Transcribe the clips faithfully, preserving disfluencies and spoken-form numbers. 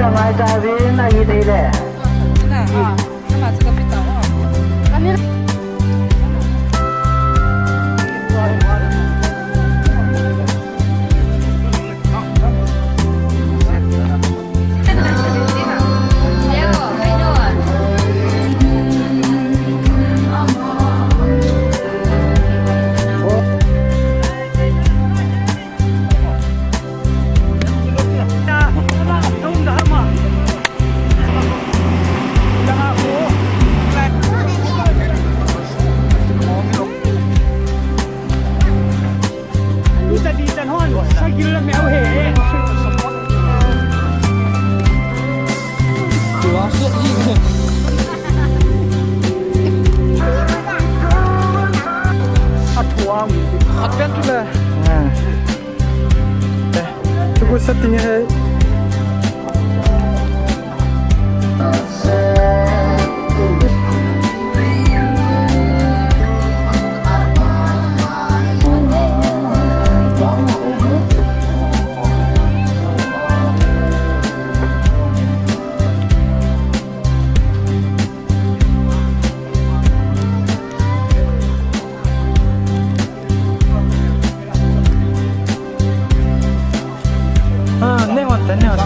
Ngai ta vin a i thei le. A thuang. A pen tu le. Ah. Eh, tu ko setting hai. Ah, neng on, neng on.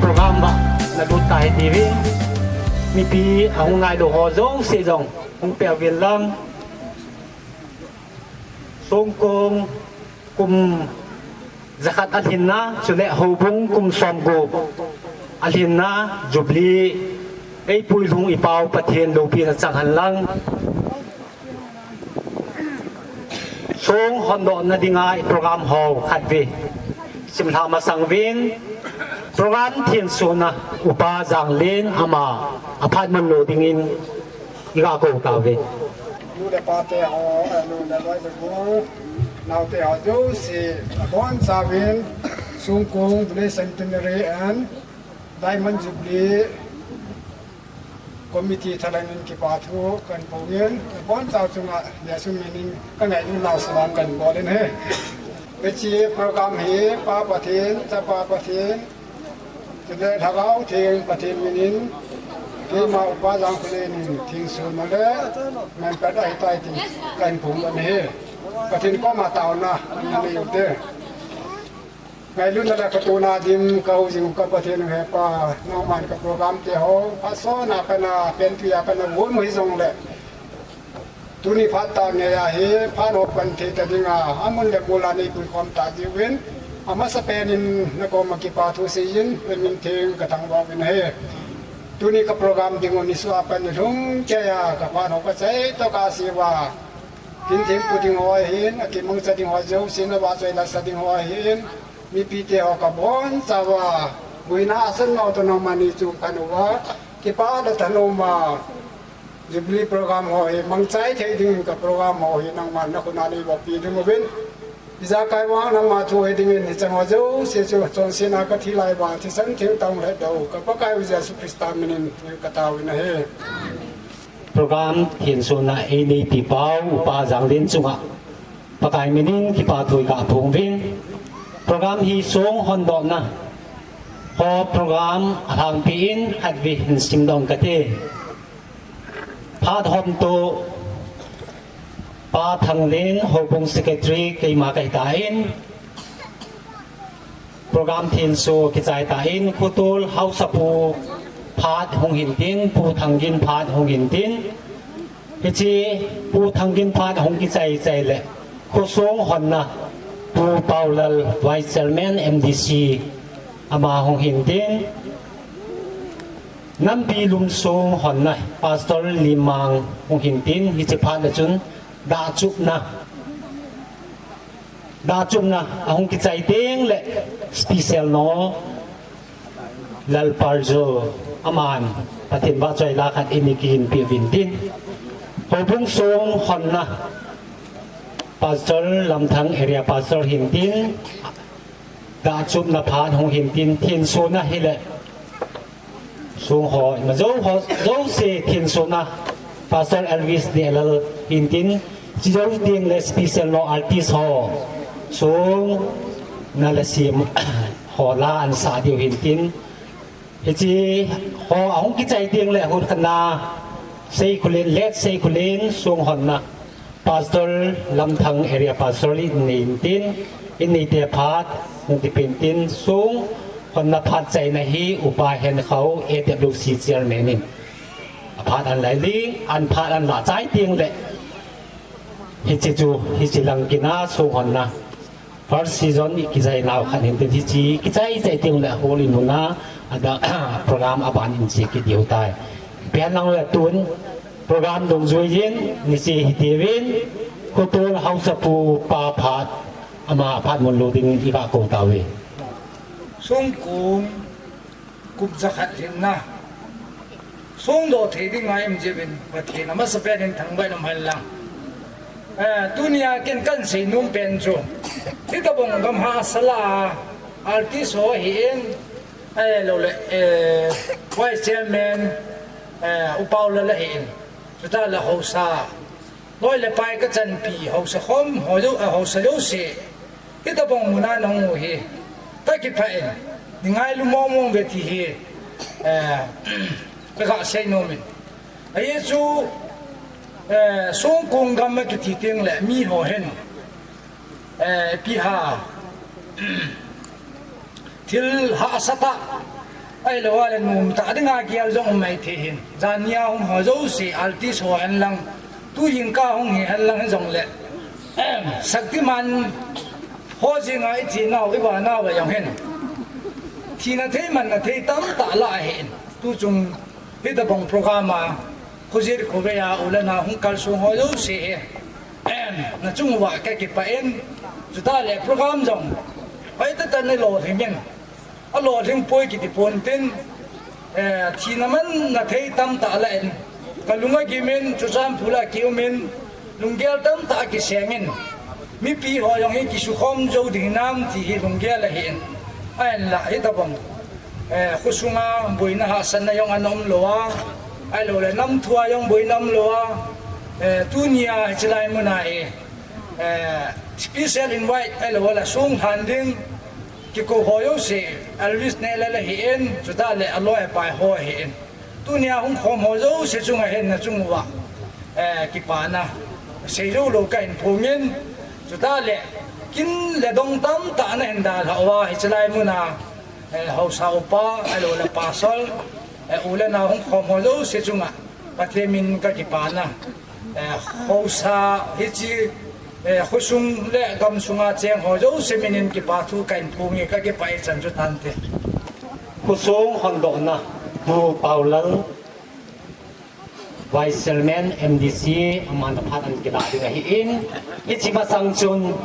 Program ba, na lut ta hi ti ve. Mipi ahung nai lou ho jouse jong, hung pe uvin lang. Songkong kum jakhat alhinna, chule houbung kum somgup alhinna, Jubilee, eipui lhung ipau Pathen loupina chang hen lang. Song hondohna dinga i program ho khatvei simlha masang uvin, program thensona Upa Janglen ama aphat mun lou dingin, i ga kou tauve. Nu le pa te ho, eh, nu le loi le bu, nao te ho jouse, abonchauvin, Songkong Jubilee Centenary and Diamond Jubilee Committee thalheng in kipa thu kahin phong in, abonchau chunga Jesu minin ka ngailut nau salam kahin bol in ahi. Hiche program hi Pa Pathen, Chapa Pathen, chule Lhagao Theng Pathen minin, keima Upa Janglen in thensona le nganpet ahitai ti kahin phong in ahi. Pathen koma taona nanei ute. Ngailutna le khatona dim ka u jing u ka Pathen u he Pa, nangman ka program te ho, phat sona kana, penpi a kana von u hijongle, tuni phat tah ngei ahi, phat hop kan thei ta dinga, amun le mol a nei pui khom ta jiuvin, amasapen in na koma kipa thu sei in, na min theng ka thangvah uvin ahi. Tuni ka program ding u nisoh a pat nilhum keiya ka phat hop ka chai toh ka sei uva, kin thempu ding ho ahin, akimangcha ding ho jouse na vahchoi lasa ding ho ahin, mipi te ho ka bonchauva, buina asan nau toh nangman nei chungkhan uva, kipa le thanom a, Jubilee program ho hi mangchai thei dingin ka program ho hi nangman na khut a nei bohpi ding uvin. Ijakai vang nangma thu hiding in hicheng ho jouse chu chonsetna ka thi lai uva thisan theng tah hung lheh doh u ka Pakai u Jesu Christa minin ka taovin ahi. Program thensona eineipi pau Upa Janglen chunga Pakai minin kipa thu ka phong uvin. Program hi song hondohna ho program alhangpi in khatvei hin simdoh kate. Phat hom toh Pa Thanglen, Houbung Secretary, keima kahi tan, program thenso kichai tan, Khotol Haosapu phat hung hintin, Pu Thangin phat hung hintin. Hiche Pu Thangin phat hung kichai chai le, khosung honna Pu Paulal, Vice Chairman, M D C, ama hung hintin. Nampi lumsung honna Pastor Limang hung hintin, hiche phat le chun dahchupna, dahchupna ahung kichai teng le special no Lalparjo aman Pathen vahchoi la khat in eikinpeh uvin tin. Houbung sung honna Pastor Lamthang Area Pastor hintin, dahchupna phat hung hintin, thensona hile sung ho ima jou ho jouse thensona Pastor Elvis D L L hintin, Chijou ding le special no artist ho sung na la sim ho la an sa diu hin tin. Hichi ho ahung kichai ding le hun khana sei khulin let sei khulin sung hon na. Pastor Lamthang area pastor in nei tin in nei te phat nung ti pin tin sung hon na phat chai na hi upa hen khau A W C chairman in. A phat an lai ding an phat an la chai ding le. Hichi chu hichi lang kina sung hon na. First season i kichai nau khat hin tin hichi kichai chai ding le hol in mun na ada program aban in chi ki diu tai. Pian lang le tun program dong zui yin ni chi hi ti vin khutul hausa pu pa phat ama phat mun lo ding i ka ko ta ve. Sung kung kup za khat hin na. Sung do thei ding ngai im jibin Pathen ama sa pen in thang bai nam hal lang. Eh, tunia ken kan sei num pen chu. Ti ta bong gam ha sala artist ho hi in. Ai lo le eh, vice chairman eh, upau la la hi in. Chuta la hausa. Loi le pai ka chanpi hausa khom ho jo eh, hausa jo se. Hi ta bong muna nong u hi. Ta ki pha in. Ni ngai lu mong mong ve ti hi. Eh, ka ka sei no min. Ai chu eh, sung kung gam ma ki ti ting le mi ho hen. Eh, pi ha. Thil hahsa ta. Ai lo a le num ta ding a kial jong mai the hin. Zan nia hung ho jo si artist ho an lang. Tu yin ka hung hi an lang jong le. Saktiman ho jing a i thi nau i ba nau ba jong hin. Thi na thei man na thei tam ta la hin. Tu chung hi ta bong program a. Khujir khuvei a u le na hung kal sung ho jo si hi. Em, na chung uva ka kipah in. Chuta le program jong. Pai ta ta ni lo thim in. A lo thim poi kiti pon tin. Eh, thi na man na thei tam ta la in. Ka lunga gim in, chu jam phula ki um in. Lunggel tam ta ki seng in. Mi pi ho jong hi ki su khom jo ding nam ti hi lunggel a hi in. A en la hi ta bong. Eh, khusunga boina hahsatna jong an um lo a, ai lo le nam thua jong boina um lo a, eh, tunia hichilai muna e, eh, special invite ai lo la sung hlan ding, kiko ho jo si, Elvis ne la la hi in, chuta le aloi pai ho hi in. Tunia hung khom ho jo si chunga hin na chung uva, eh, kipana, sei jo lo ka in phungin, chuta le, kin le dong tam ta na hin dal hauva hichilai muna, Eh, hausa upa, ai lo le pasal, eh, u le na hung khom ho jo si chunga. Pathen min ka kipana. Eh, hausa hichi, eh, khusung le gam sunga cheng ho jo si min in kipa thu ka in phung e ka kipa e chan chu tante. Khusung hon do na, Pu Paulal, Vice Chairman, M D C, aman a phat an kila ding ahi in. Hichi masang chun,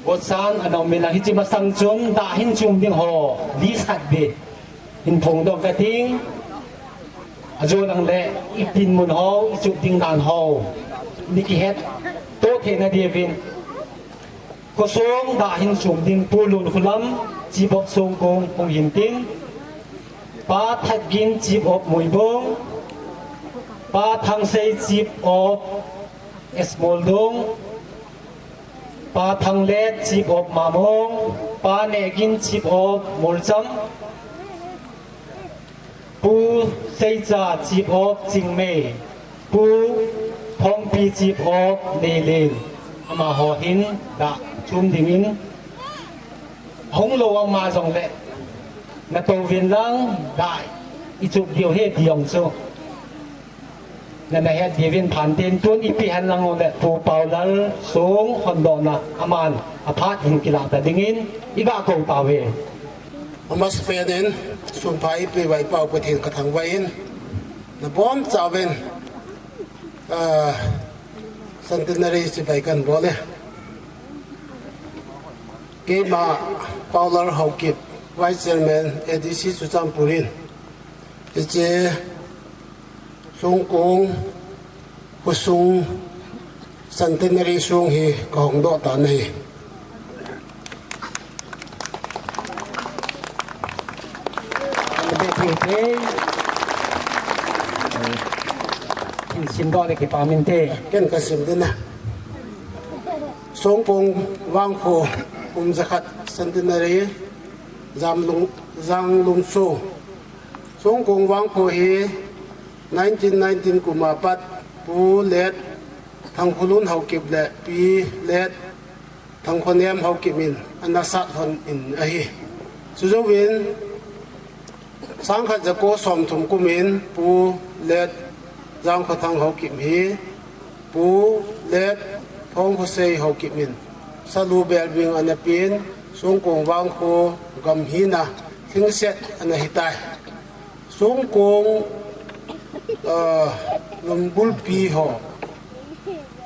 Gosan, a nom min a hichi masang chun, da hin chum ding ho, list khat be. Hin phong dong ka ting. A jo lang le, i tin mun ho, i chup ding dan ho. Ni ki het, to the na dia vin. Khosong da hin chum ding Pu Lun Khulam, Chief of Songkong, Pung Hin Tin. Pa That Gin, Chief of Muibong. Pa Thang Sei, Chief of Esmoldong. Pa Thang Let, Chief of Mamong, Pa Neh Gin, Chief of Molcham, Pu Seicha, Chief of Chingmei, Pu Thongpi, Chief of Neilin, amaho hin da chum ding in, hung lo ama jong le, na to vin lang da i chup diu he diong chu. Na na het diuvin phan tin tun ipi hen lang u le Pu Paulal sung hon do na aman a phat hin kila ta ding in i ga ko ta ve. Amas pen in sun pha ipi vai pau Pathen ka thangvah in na bom chauvin, ah, centenary chibai kan bol e. Keima Paulal Haokip, Vice Chairman, A D C Churachandpur in. Hiche Songkong khosung centenary song hi ka hong doh tan ahi. Simdoh le kipah minte. Ken kasim ding a. Songkong Vangkho kum jakhat centenary, Jamlung, Janglumsong. Songkong Vangkho hi nineteen nineteen kum a pat Pu Let Thangkhulun Haokip le Pi Let Thangkhonem Haokip in ana sat lhon in ahi. Chujouvin, sangkhat jako somthum kum in Pu Let Jangkhothang Haokip hi Pu Let Thongkhosei Haokip in salu belbing ana pen, Songkong Vangkho gam hina lhingset ana hitai. Songkong, ah, lum bulpi ho,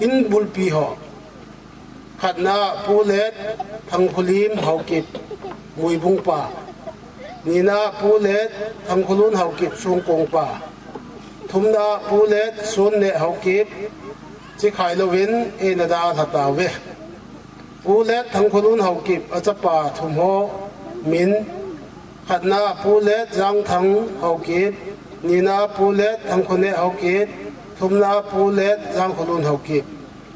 in bulpi ho. Khatna Pu Let Thangkholim Haokip, Muibung pa. Nina Pu Let Thangkholun Haokip, Songkong pa. Thumna Pu Let Sunne Haokip, chikhai louvin eina dalha tauve. Pu Let Thangkholun Haokip achapa thum ho min. Khatna Pu Let Jangthang Haokip, nina Pu Let Thangkhone Haokip, thumna Pu Let Jangkholun Haokip.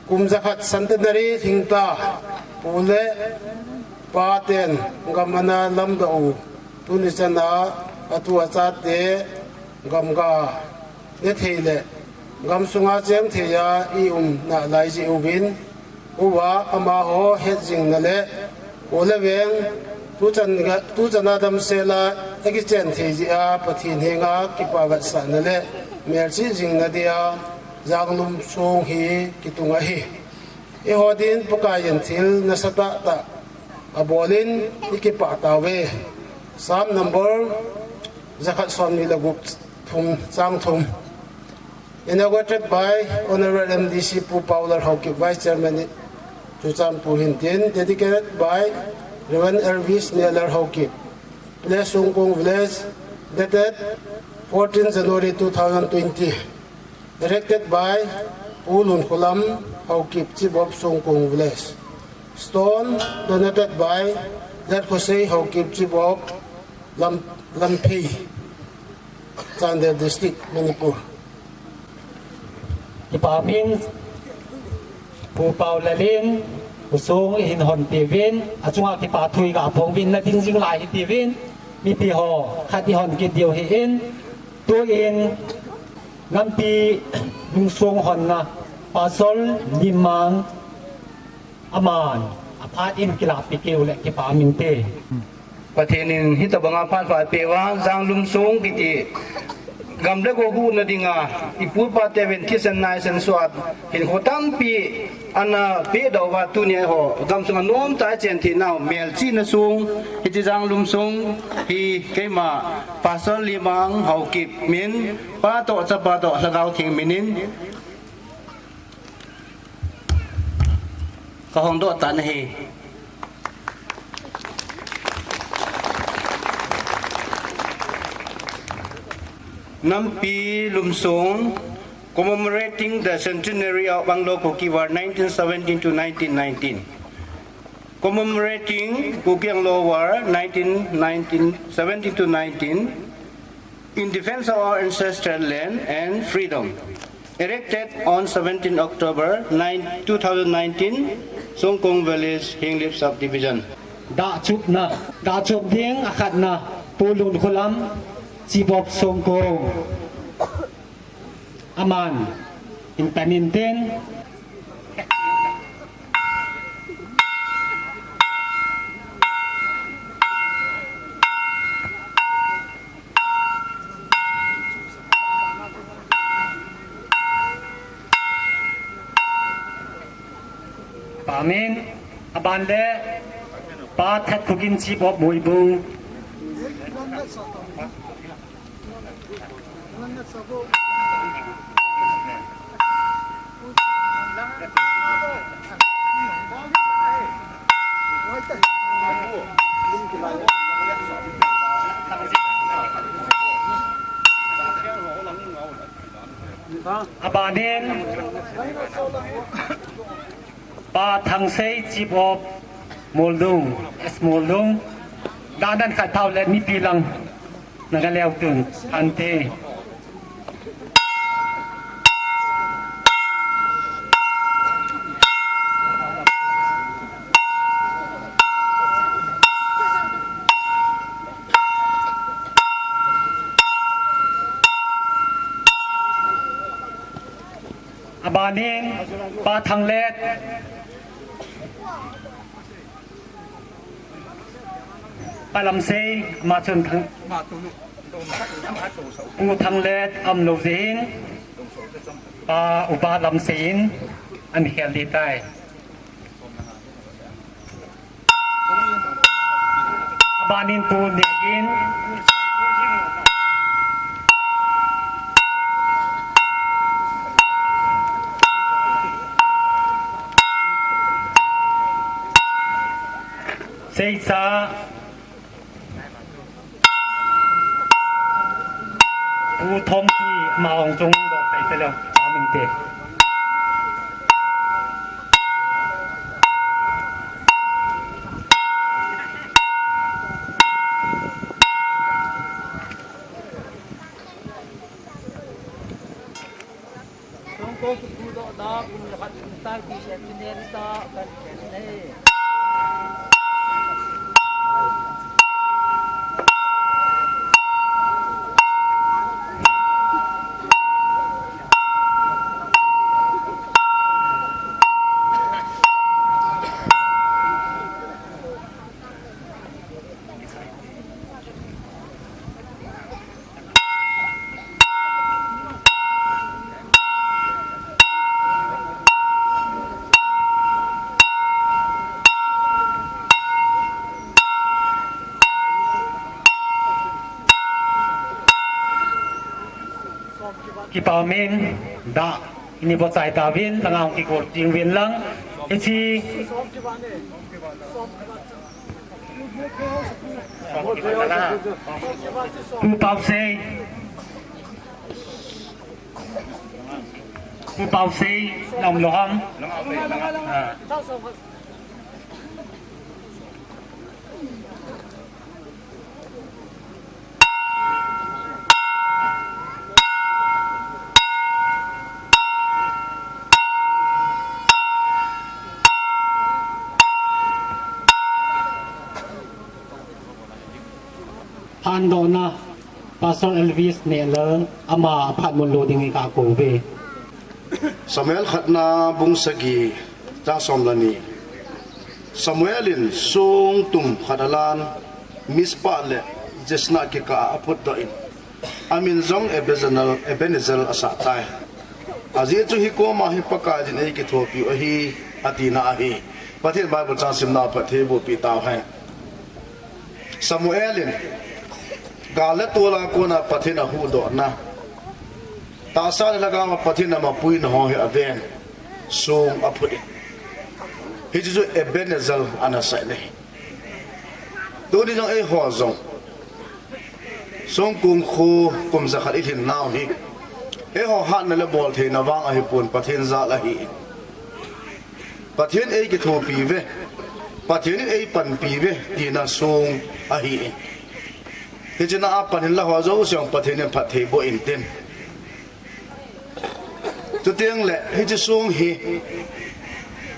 Kum jakhat centenary lhingta Pu le Pa ten gam ana lamdoh u, tuni chana atu achate gam ga nethei le gamsunga chengthei a i um nalai jeh uvin, uva amaho hetjingna le u le veng tuchan ga, tuchana damsel a akichen thei jeh a Pathen henga kipa vetsahna le melchih jingna dia Janglumsong hi kitung ahi. Eiho din Pakai in thil nasatah tah abol in ikipah tauve. Psalm number jakhat somni le gup, thum, chang thum. Inaugurated by Honorable M D C Pu Paulal Haokip, Vice Chairman Churachandpur hintin, dedicated by Reverend Elvis Nelar Haokip, Village Songkong Village, dated fourteen January two thousand twenty. Erected by Pu Lunkholam Haokip, Chief of Songkong Village. Stone donated by Let Khosei Haokip, Chief of Lam-, Lamphei, Chandel District, Manipur. Kipah min, Pu Paulal in, khosung ihin hon tiuvin, achunga kipa thu iga phong uvin, nading jing lai hitiuvin, mipi ho, khat ihon kit diu ahin, tuin, Nampi lungsong honna Pastor Limang aman aphat in kilahpi keu le kipah minte. Pathen in hitobanga phat pha peuva, Janglumsong kiti gam le go huhna dinga ipu ipa teuvin thisan naisan suat hinkho tampi ana pedoh uva, tunia eiho gamsunga nomtah a ichen theinau melchihna song, hiche Janglumsong hi keima Pastor Limang Haokip min, Pa toh, Chapa toh, Lhagao Theng minin kahong doh tan ahi. Nampi Lumsong, commemorating the centenary of Anglo-Kuki War nineteen seventeen to nineteen nineteen. Commemorating Kuki-Anglo War nineteen nineteen, seventeen to nineteen, in defense of our ancestral land and freedom. Erected on seventeen October nine, two thousand nineteen, Songkong Village, Henglep Subdivision. Dahchupna, dahchup ding akhatna, Pu Lunkholam, Chief of Songkong. Aman, intan intin. Amen. Aban le, Pa Thatkhogin Chief of Moibung. Abanin, Pa Thangsei, Chief of Moldung, S Moldung, danan khat thau le mipi lang, naga leu tun, ante. Anin, Pa Thanglet. Pa Lamsei, ama chun Thang, Pu Thanglet, aum lou jeh in, Pa Upa Lamsei in, ahin khel ding tai. Abanin Pu Neh Gin. Seicha. Pu Thompi, ama hung chung doh pai te lou, amin te. Songkong kikhuhdohna kum le khat kum tai ti seminary ta kan khen e. Kipa umin, dah, ini bou chai tauvin, langa hung kigol jing uvin lang, hiche Pu Pausei. Pu Pausei, na um lou ham? Ah. Phatdohna, Pastor Elvis Nehlal, ama phat mun lo ding in kakou uve. Samuel khatna bung sagi, chang som le ni. Samuel in song tum khat alan, Mizpah le Jeshanah kikah a aphutdoh in, amin jong Ebenezer, Ebenezer asah tai. Ajeh chu hikoma hi Pakaiyin eikithopiu ahi, atina ahi. Pathen Bible chang simna phattheiboh peh tauhen. Samuel in gal le tol a kona Pathen ahuhdohna, tahsa le lhagao a Pathen amapuina ho hi aven, song aphut in. Hiche chu Ebenezer ana sah in ahi. Tuni jong eiho jong songkong kho kum jakhat ilhin nau hi, eiho hatna le boltheina vang ahipon, Pathen jal ahi. Pathen eikithopi uve, Pathen in eipanpi uve, tina song ahi. Hiche na a pan hinla ho jouse jong Pathen in phattheiboh intin. Chuteng le, hiche song hi,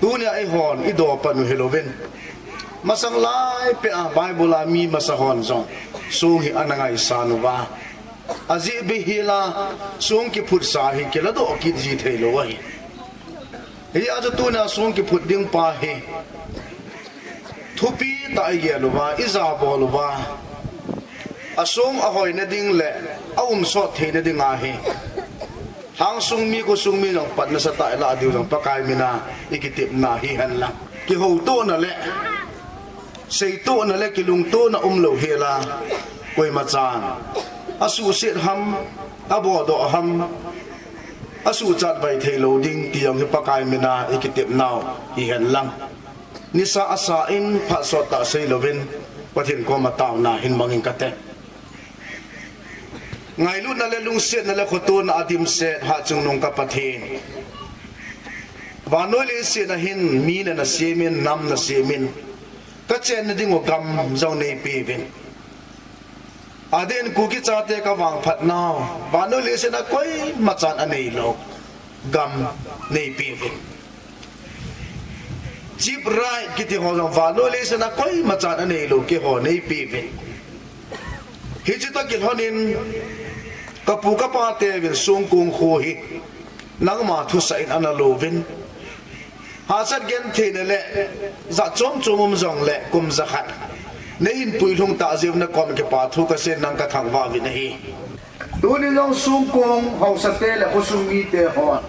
tunia eihon idoh pan u hilouvin, masang lai peh a Bible a mi masa hon jong song hi ana ngaisang uva. Ajeh beh hila, song kiphutsa hi kiladoh kit ji thei lou ahi. Hijeh a chu tunia song kiphut ding pa hi thupi tah a igel uva, ijabol uva, asong ahoina ding le aumsot theina dinga hi, lhangsung mi, khosung mi jong pat nasatah a ilah diu jong Pakai mina ikitepna hihen lang, kihoutohna le seitohna le kilungtohna umlou hela, koima chan asuhset ham, abohdoh ham, asuhchatvai theilou ding ti jong hi Pakai mina ikitepnau hihen lang, nisa asa in phat sottah seilouvin Pathen koma taona hin mangin kate. Ngailutna le lungsetna le khotona a dimset Hatchungnung ka Pathen, vannoi leiset a hin mi nasem in, nam nasem in, kachenna dingu gam jong neipeuvin. Adeh in Kuki chate kavangphatnau, vannoi leiset a koimachan aneilou gam neipeuvin. Cheap ride kiti ho jong vannoi leiset a koimachan aneilou keiho neipeuvin. Hiche toh kilhonin kapu kapateuvin songkong kho hi Nangma thusah in ana louvin, hahsat gentheina le jat chom chom um jongle kum jakhat neihin puilhung tah jeh un nakom kipa thu kasei nang kathangvah uvin ahi. Tuni jong songkong haosate le khosung mite hon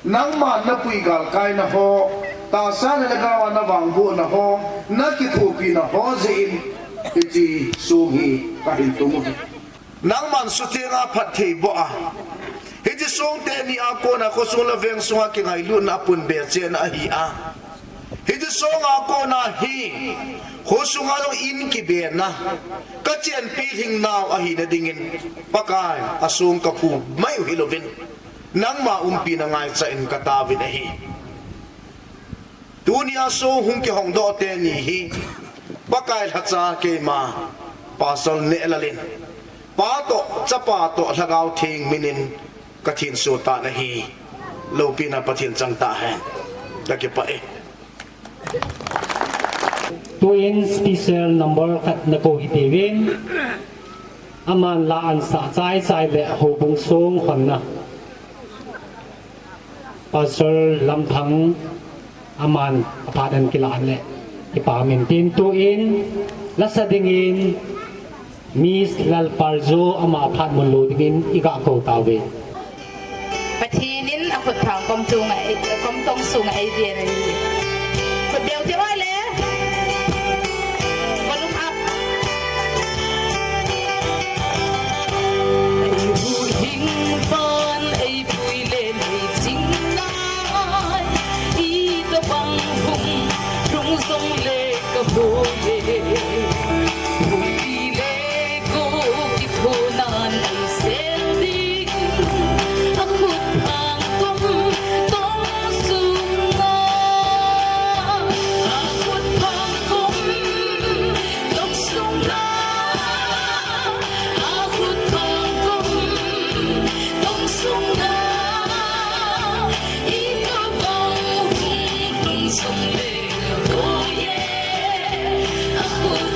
nangman napui galkaina ho, tahsa le lhagao a navangbohna ho, nakithopina ho jeh in hiche song hi kahin tung uve. Nangman sutheng a phattheiboh a, hiche song teni a kona khosung le veng sunga kingailutna apunbe chehna ahi a, hiche song a kona hi khosunga jong in kibena, kachenpi lhingnau ahina dingin Pakai, asong kaphu mai u hilouvin, nangma umpina ngaichat in kataovin ahi. Tunia song hung kihongdoh teni hi Pakai lhacha keima Pastor Nehlal in, Pa toh, Chapa toh, Lhagao Theng minin kathenso tan ahi. Loupina Pathen chang tahen. Kakipah e. Tuin special number khat nakou hitiuvin, aman la ansah chaichai le houbung song honna Pastor Lamthang, aman aphat ahin kilah le kipah in tin, tuin lasa dingin Miss Lalparjo, ama aphat mun lou dingin iga kou tauve. Pathen in akhut thang kom chunga ei, kom tong sunga eiven ahi. Khut deu teu le. Volume up. Eihuhhing van eipui le neiching lai, itobang hung lhung jongle kahoi e. Huipi le go kithonan eisel ding, akhut thang kom tong sunga, akhut thang kom tong sunga, akhut thang kom tong sunga, itobang hung lhung jongle kahoi e, akhut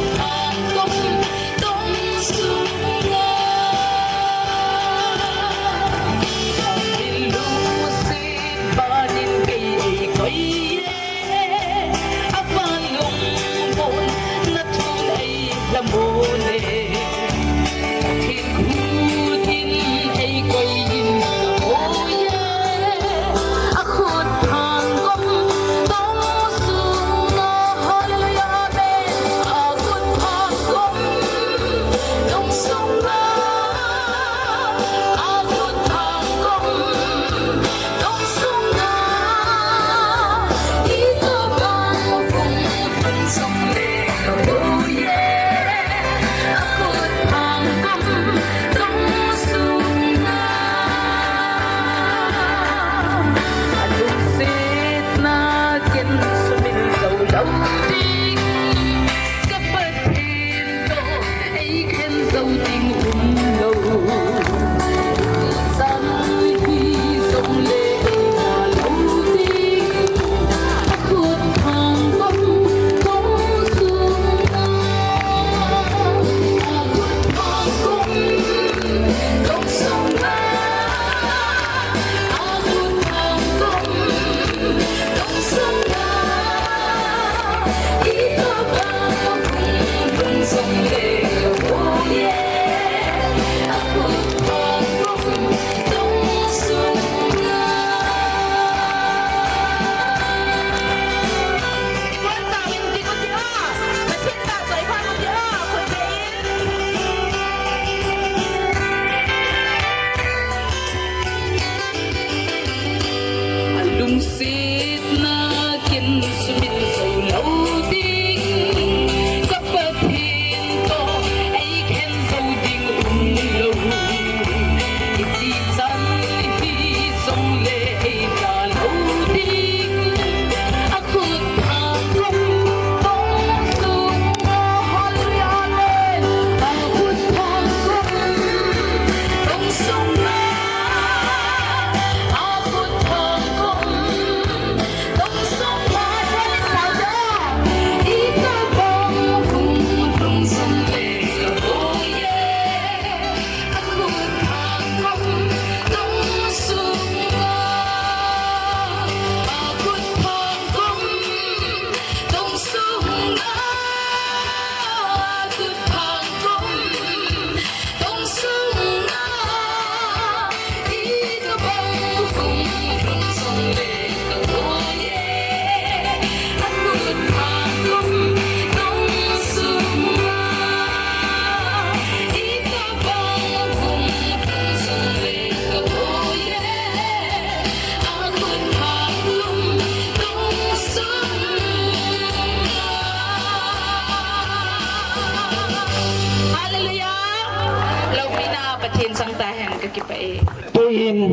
In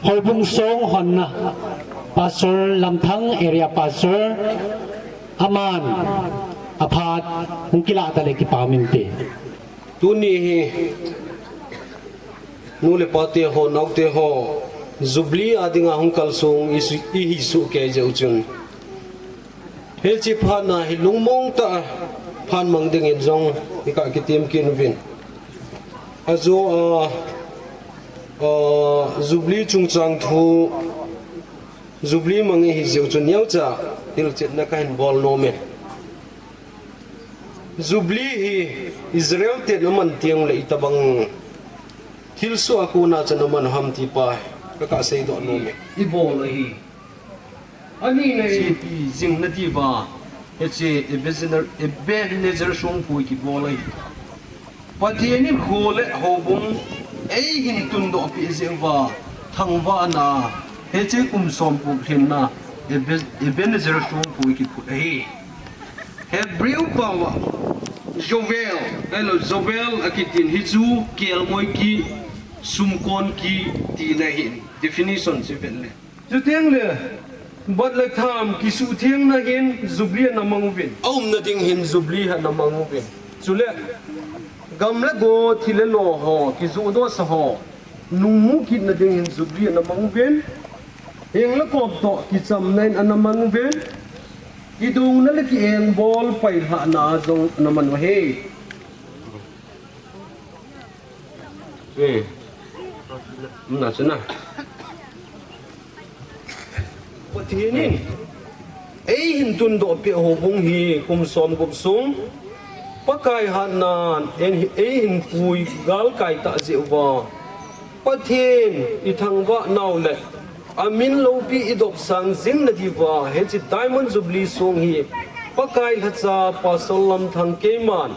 Houbung song honna Pastor Lamthang, Area Pastor, aman aphat hung kilah ta le kipah inte. Tuni hi nu le pa te ho, nau te ho, Jubilee a dinga hung kalsong i su-, i hi su ke jeh u chun, hiche phat na hi lungmong tah a phat mang dingin jong i ka kitem kit uvin. Ajo a, a, Jubilee chungchang thu, Jubilee mang i hi jeh u chun neocha hilchetna ka hin bol nom e. Jubilee hi Israel ten aman teng le itobang thilsoh a kona chun aman ham ti pa ka, ka seidoh nom e. I bol ahi. Ani na ipi jing nati uva, hiche Ebenezer, Ebenezer songphu kibol ahi. Pathen in kho le houbung eihin tundoh peh jeh uva thangvahna, hiche kum som gup lhinna Ebe-, Ebenezer songphu kiphut ahi. Hebrew pao a Joel, ahilou Joel akitin hichu kelngoi kit, sumkon kit tina ahin, definition chu vet le. Chuteng le, bat le tham kisuhthengna hin Jubilee ana mang uvin. Aumna ding hin Jubilee ana mang uvin. Chule, gam le go, thil le lo ho, kijohdohsa ho, nungmu kitna ding hin Jubilee ana mang uvin. Heng le kop toh kichamna in ana mang uvin. Kidouna le kiengbol pailhahna a jong ana mang uve. Hmm. Umna chuna. Pathen in eihin tundoh peh houbung hi kum som gup sung Pakai hatnan eihin pui galkai tah jeh uva, Pathen ithangvah nau le amin loupi idopsang jing nadiuva, hiche Diamond Jubilee song hi Pakai lhacha Pastor Lamthang keiman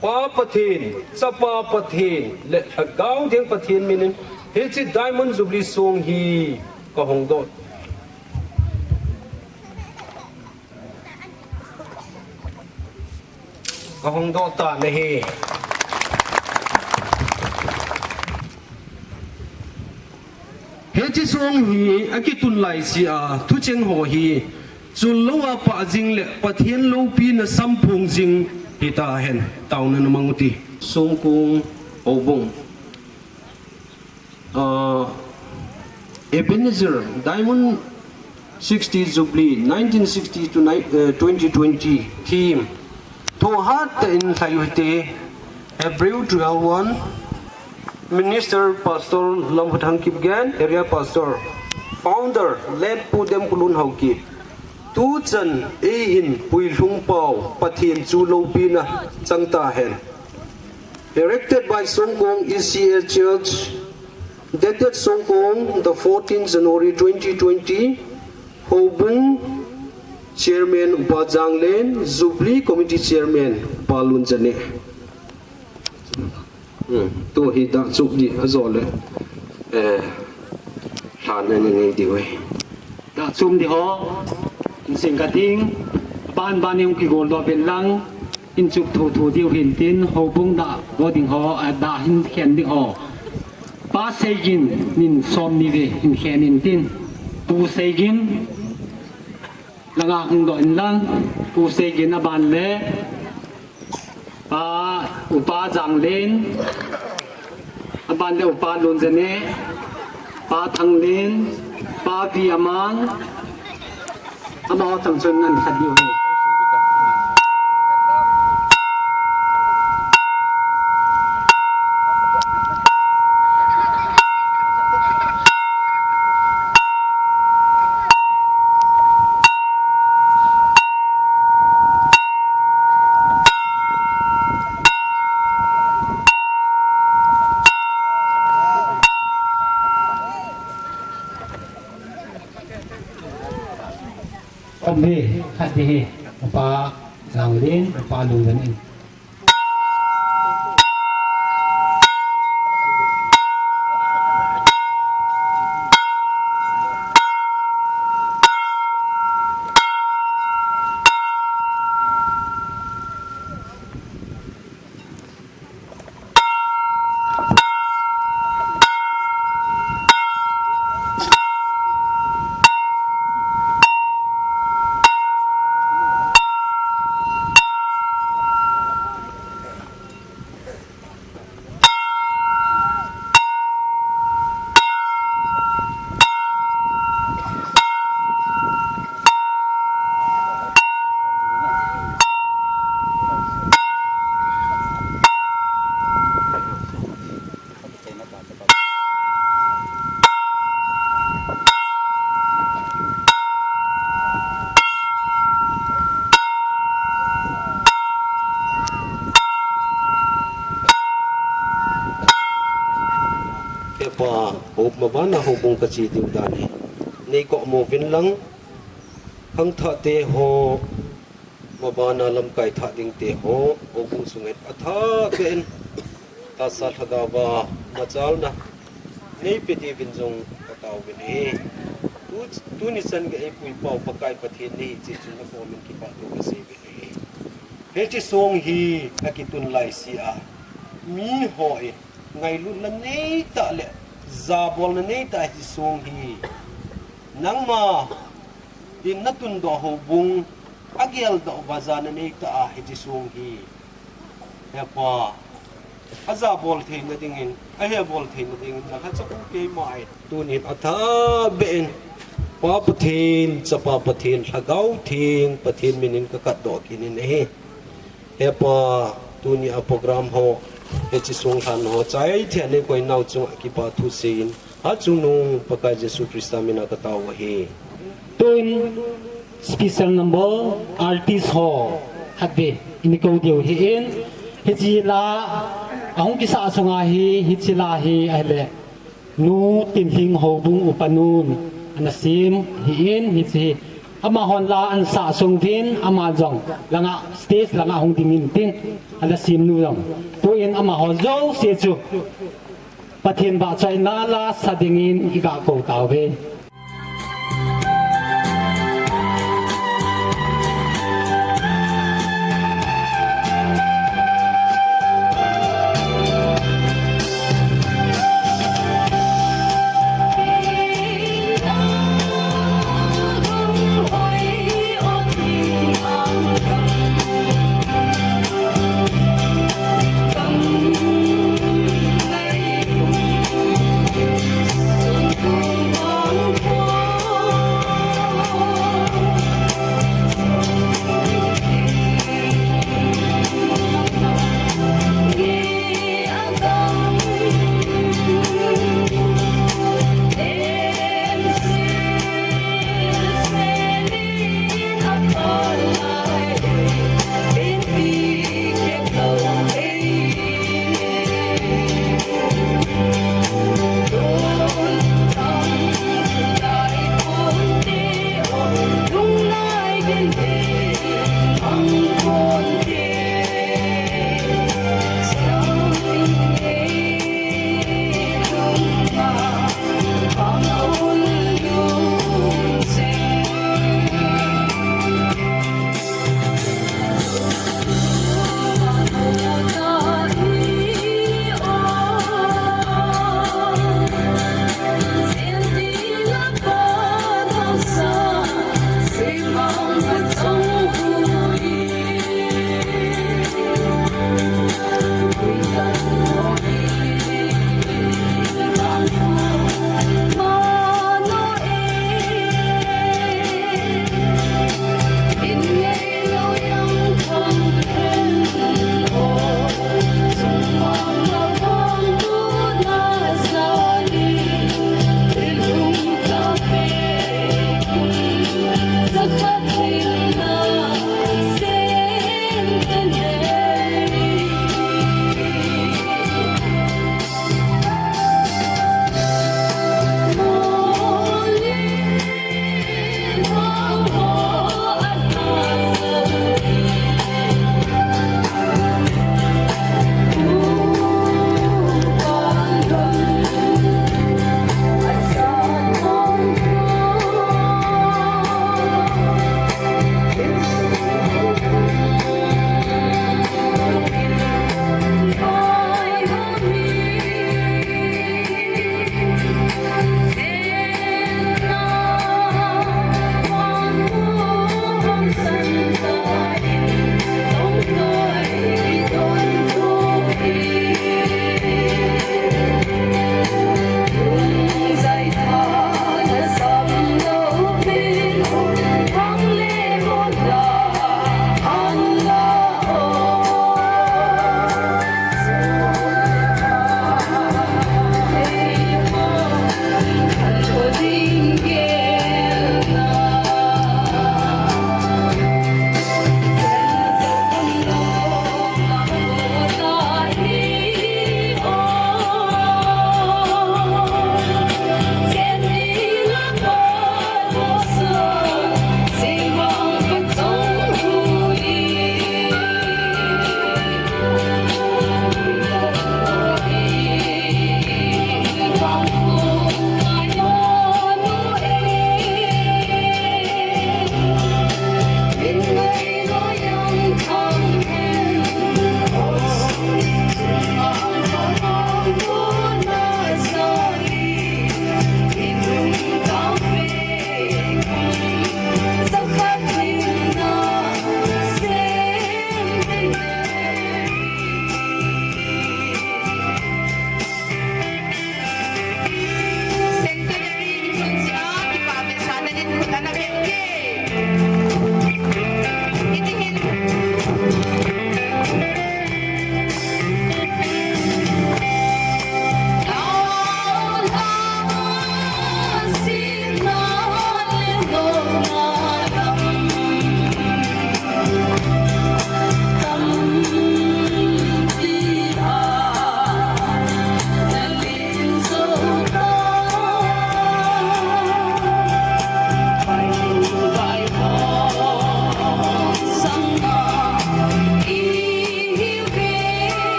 Pa Pathen, Chapa Pathen, le Lhagao Theng Pathen minin, hiche Diamond Jubilee song hi kahong doh, kahong doh tan ahi. Hiche song hi akitun laisea thucheng ho hi chul louva pah jing le Pathen loupina samphong jing hita hen, taona namang uti. Songkong Houbung. Ah, Ebenezer Diamond sixty Jubilee, nineteen sixty to ni-, eh, twenty twenty. Theme: Thohhat tah in lhai uhite. Hebrew twelve one. Minister Pastor Lamhuthang Kipgen, Area Pastor. Founder, Late Pu Demkhollun Haokip. Tuchan eihin puilhung pau Pathen chu loupina chang tahen. Directed by Songkong E C A Church. Dated Songkong, the fourteenth January twenty twenty. Houbung Chairman Upa Janglen, Jubilee Committee Chairman Upa Lunjane. Hmm, tu hi dahchom ding ajo le, eh, lhan na ni ngai diu ahi. Dahchom ding ho, insing ka ding, ban ban in kigol doh uvin lang, in chup thotho diu hintin, houbung dah go ding ho, a dah hin khen ding ho. Pa Seigin, min som ni ve hin khen intin. Pu Seigin, langa hung doh in lang, Pu Seigin aban le, Pa, Upa Janglen, aban le Upa Lunjane, Pa Thanglen, Pa Viamang, amaho chang chun ngan khat diu ahi. Khat ding, khat ding hi, Upa Janglen, Upa Lungjane. Houbung mabana houbung kache diu dan hi nei komo uvin lang, khangthah te ho, mabana lamkai thah ding te ho, houbung sunga athah beh in tahsa lhagao a machalna nei pe diuvin jong katao uvin ahi. Tu, tuni chan gei eipui pau Pakai Pathen nahi jeh chun nakomin kipah thu kasei uvin ahi. Hiche song hi akitun laise a, mi hon ngailutna neitah le jabolna neitah a hiche song hi, nangma in natundoh houbung ageldoh uva jana neitah a hiche song hi, Hepa, ajabol theina dingin, ahebol theina dingin nakhat chaku keima in tuni athah beh in Pa Pathen, Chapa Pathen, Lhagao Theng Pathen minin kakatdoh kit in ahi. Hepa, tuni a program ho, hiche song lhan ho, chai thei a neikoi nau chunga kipah thu seiyin, Hatchungnung Pakai Jesu Christa mina katao ahi. Tun special number artist ho khatvei in kou diu ahin, hiche la ahung kisah sunga hi, hiche la hi ahile Nu Tinlhing houbung upanun ana sem ahin, hiche hi amahon la ana sah sung uvin, ama jong langa stage langa hung ding intin, ana sem nu jong. Tun amaho jouse chu Pathen vahchoina la sa dingin iga kou tauve.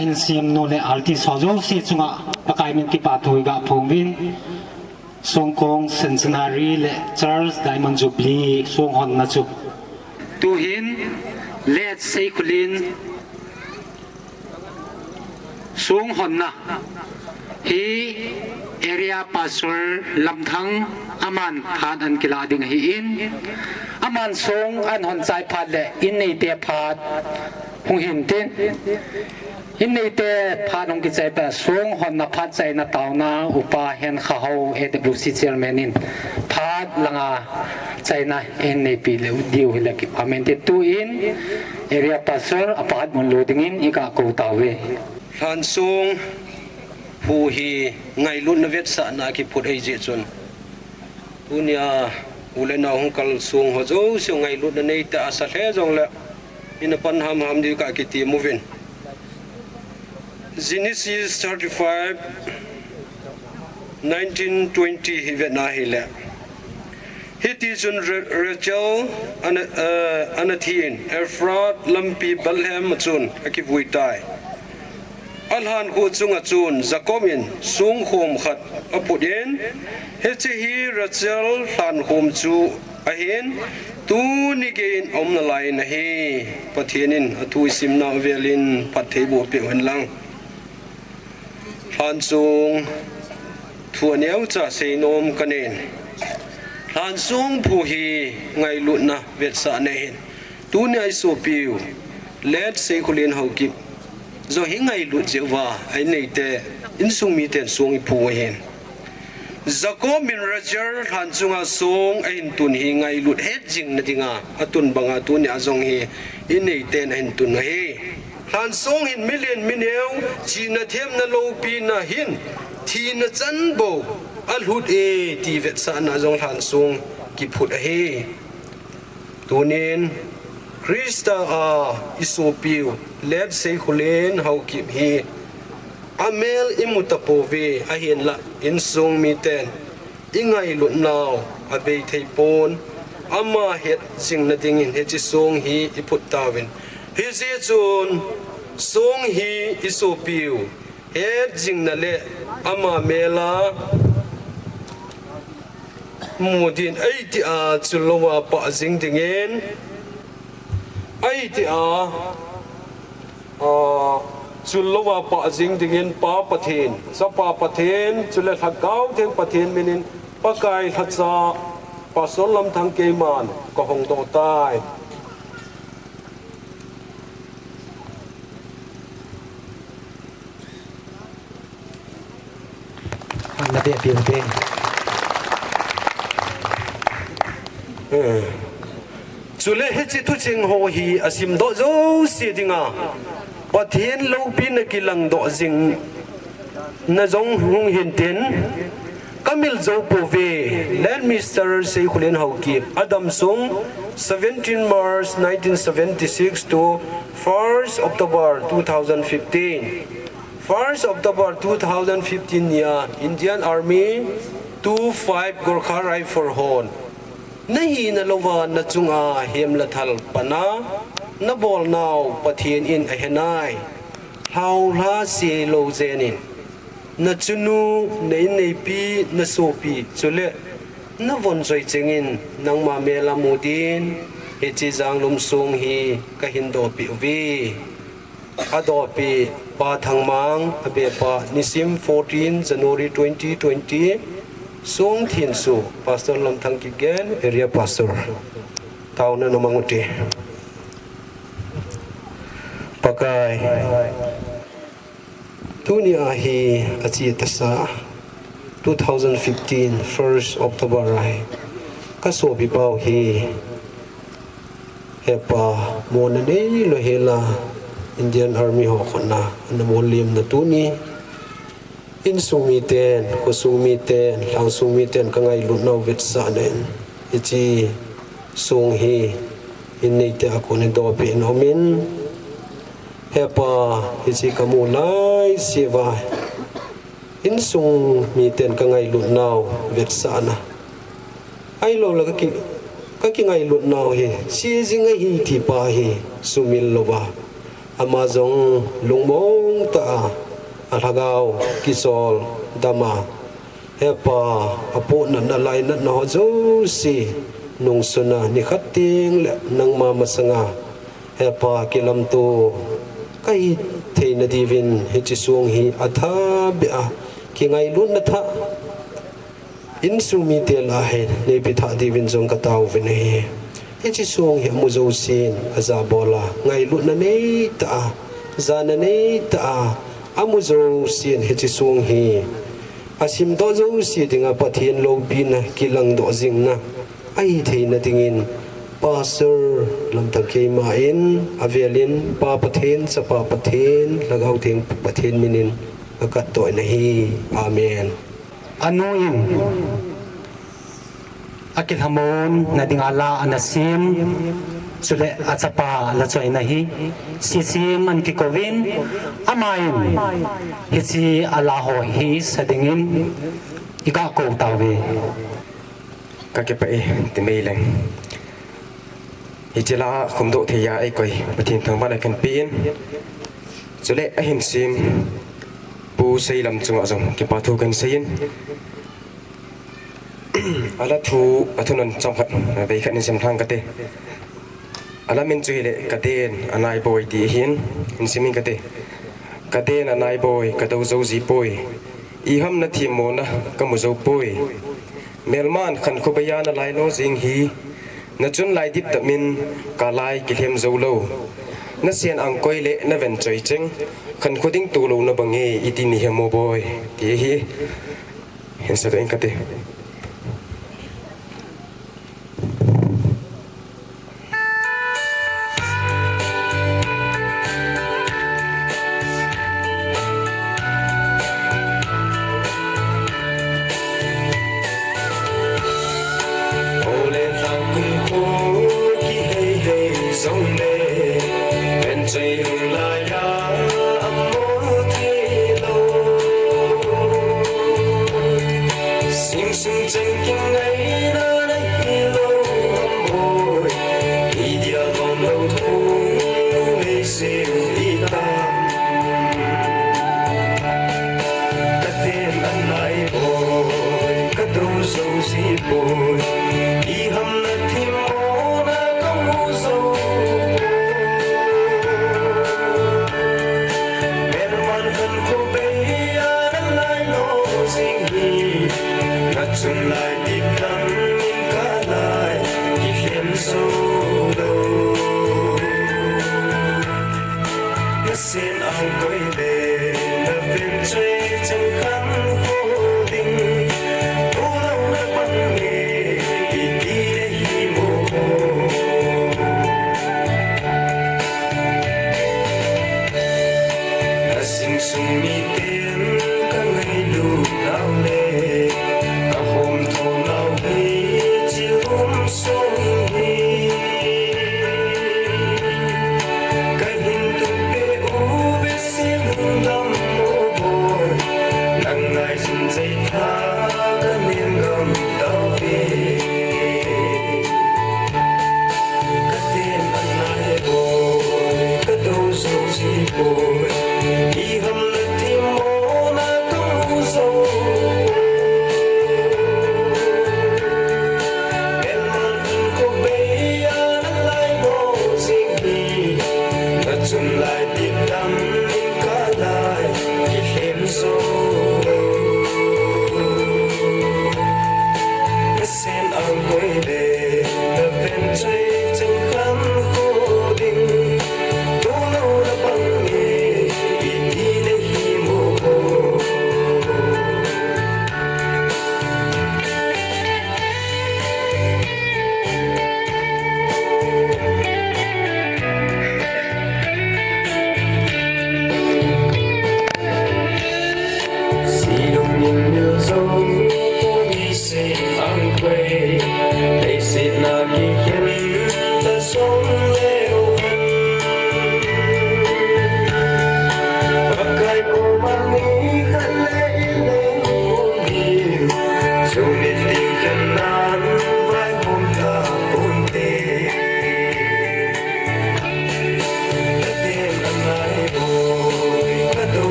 Insiam nu le artist ho jouse chunga Pakai min kipa thu iga phong uvin. Songkong Centenary le Charles Diamond Jubilee song honna chu. Tuhin Late Seikhulin song honna hi Area Pastor Lamthang aman phat ana kila ding ahin, aman song ana hon chai phat le in neite phat hung hin tin. In neite phat hung kichai phat, song honna phat chaina taona Upa Henkha Hao, A W C Chairman in phat langa chaina in neipi le diu hile kipa mente. Tuin Area Pastor aphat mun lo dingin iga kou tauve. Lhansong phu hi ngailutna vetsahna kiphut ahi jeh chun, tunia u le nao hung kalsong ho jouse ngailutna neitah a sa lheh jongle, ina pan hamham diu kakitem uvin. Genesis thirty-five, nineteen, twenty hi vetna hile, hitichun Ra-, Rachel ana, eh, ana thin, Ephrath lampi Bethlehem a chun akivui tai. Alhankhuh chunga chun Jacob in songkhom khat aphut in, hiche hi Rachel lhankhom chu ahin, tuni geiyin aumna lai in ahi. Pathen in athu isimnau velin phatthei bohpeh uhen lang. Lhansong thu aneocha seinom kanei. Lhansong phu hi ngailutna vetsahna ahin, tunia isopiu Late Seikhulin Haokip jong hi ngailut jeh uva, a-in neite, insung miten song iphu ahin. Jacob in Rachel lhan chunga song ahin tun hi ngailut het jingna dinga atun banga tunia jong hi in neiten ahin tun ahi. Lhansong hin milen mineo chihna themna loupina hin thina chan bou alhut e ti vetsahna jong lhansong kiphut ahi. Tunin Christa a isopiu Late Seikhulin Haokip hi amel imu tapouve, ahinlah insung miten ingailutnau abei thei pon, ama het jingna dingin hiche song hi iphut tauvin. Hijeh chun song hi isopiu het jingna le ama mela mu din eitia chul louva pah jing dingin, eitia, ah, chul louva pah jing dingin Pa Pathen, Chapa Pathen, chule Lhagao Theng Pathen minin Pakai lhacha Pastor Lamthang keiman kahong doh tai. Ana be piu te. Eh. Chule hiche thucheng ho hi asimdoh jouse dinga Pathen loupina kilangdoh jing na jong hung hintin, kamil jou pouve. Late Mister Seikhulin Haokip, adam sung seventeen March nineteen seventy-six to first October two thousand fifteen. First October two thousand fifteen nia Indian Army two five Gorkha Rifle hon nahina louva nachunga hemle thal pana nabolnau Pathen in ahenai. Lhaolha selou jenin, nachunu, na inneipi, nasopi, chule navon choi chengin nangma mela mu din hiche janglum song hi kahin dohpeh uve. Adohpeh Pa Thangmang, abehpa Nisim fourteen January twenty twenty, song thenso Pastor Lamthang Kipgen, Area Pastor. Taona namang ute. Pakai, tunia hi ache tasa two thousand fifteen first October ahi. Kasopi pau hi, hepa, mona neilou hela Indian Army ho khutna ana mollimna tuni, insung miten, khosung miten, lhangsung miten kangailutnau vetsahna in hiche song hi in neite a kon in dohpeh in aumin, hepa, hiche kamu laiseuva insung miten kangailutnau vetsahna, ahiloule kaki, kakingailutnau hi sejing ahi tipa hi sumil louva, Ama jong lungmong tah a, alhagao kisol dam a, He Pa, apohnatna lainatna ho jouse nungsun a, nikhat teng le nangma masanga, He Pa, kilamto kahi theina diuvin hiche song hi athabeh a kingailutna thah insung mite lah a hin neipe thah diuvin jong kataovin ahi. Hiche song hi amu jousen ajabol a, ngailutna neitah a, jana neitah a, amu jousen hiche song hi asimdoh jouse dinga Pathen loupina kilangdoh jingna ahi theina dingin, Pastor Lamthang keima in avelin Pa Pathen, Chapa Pathen, Lhagao Theng Pathen minin kakatdoh in ahi. Amen. Anu in akilhamon na dinga la ana sem, chule achapa la choina hi Sisem ana kikouvin, ama in hiche ala ho hi sa dingin iga kou tauve. Kakipah e, timei leng. Hiche la khumdoh thei a eikoi Pathen thangvahna kahin pe in, chule ahin sem Pu Seilam chunga jong kipa thu kahin sei in, ala thu, athunom chomkhat, vei khat hin sim lhang kate. Ala min chu hile Kaden Anaiboi ti ahin, hin sim in kate. Kaden Anaiboi, kadou jou jipoi. Iham nathemmona kamu joupoi. Melman khankho beiya nalailo jing hi, nachun lai diptah min kalai kilhem joulou. Nasen angkoi le naven choi cheng, khankho ding tolouna bang e iti nahim o boi, ti ahi. Hin sadoh in kate. Sing sung cheng kingaina nahilou ham boi, idia lom lou thung neiseu itam. Kaden Anaiboi, kadou jou jipoi, iham nathemmona kamu joupoi. Melman khankho beiya nalailo jing hi, nachun lai diptah min kalai kilhem joulou. Nasen angkoi le naven choi cheng khankho ding tolouna bang e iti nahim o boi. Asing sung miten kangailut nau le, kahom thona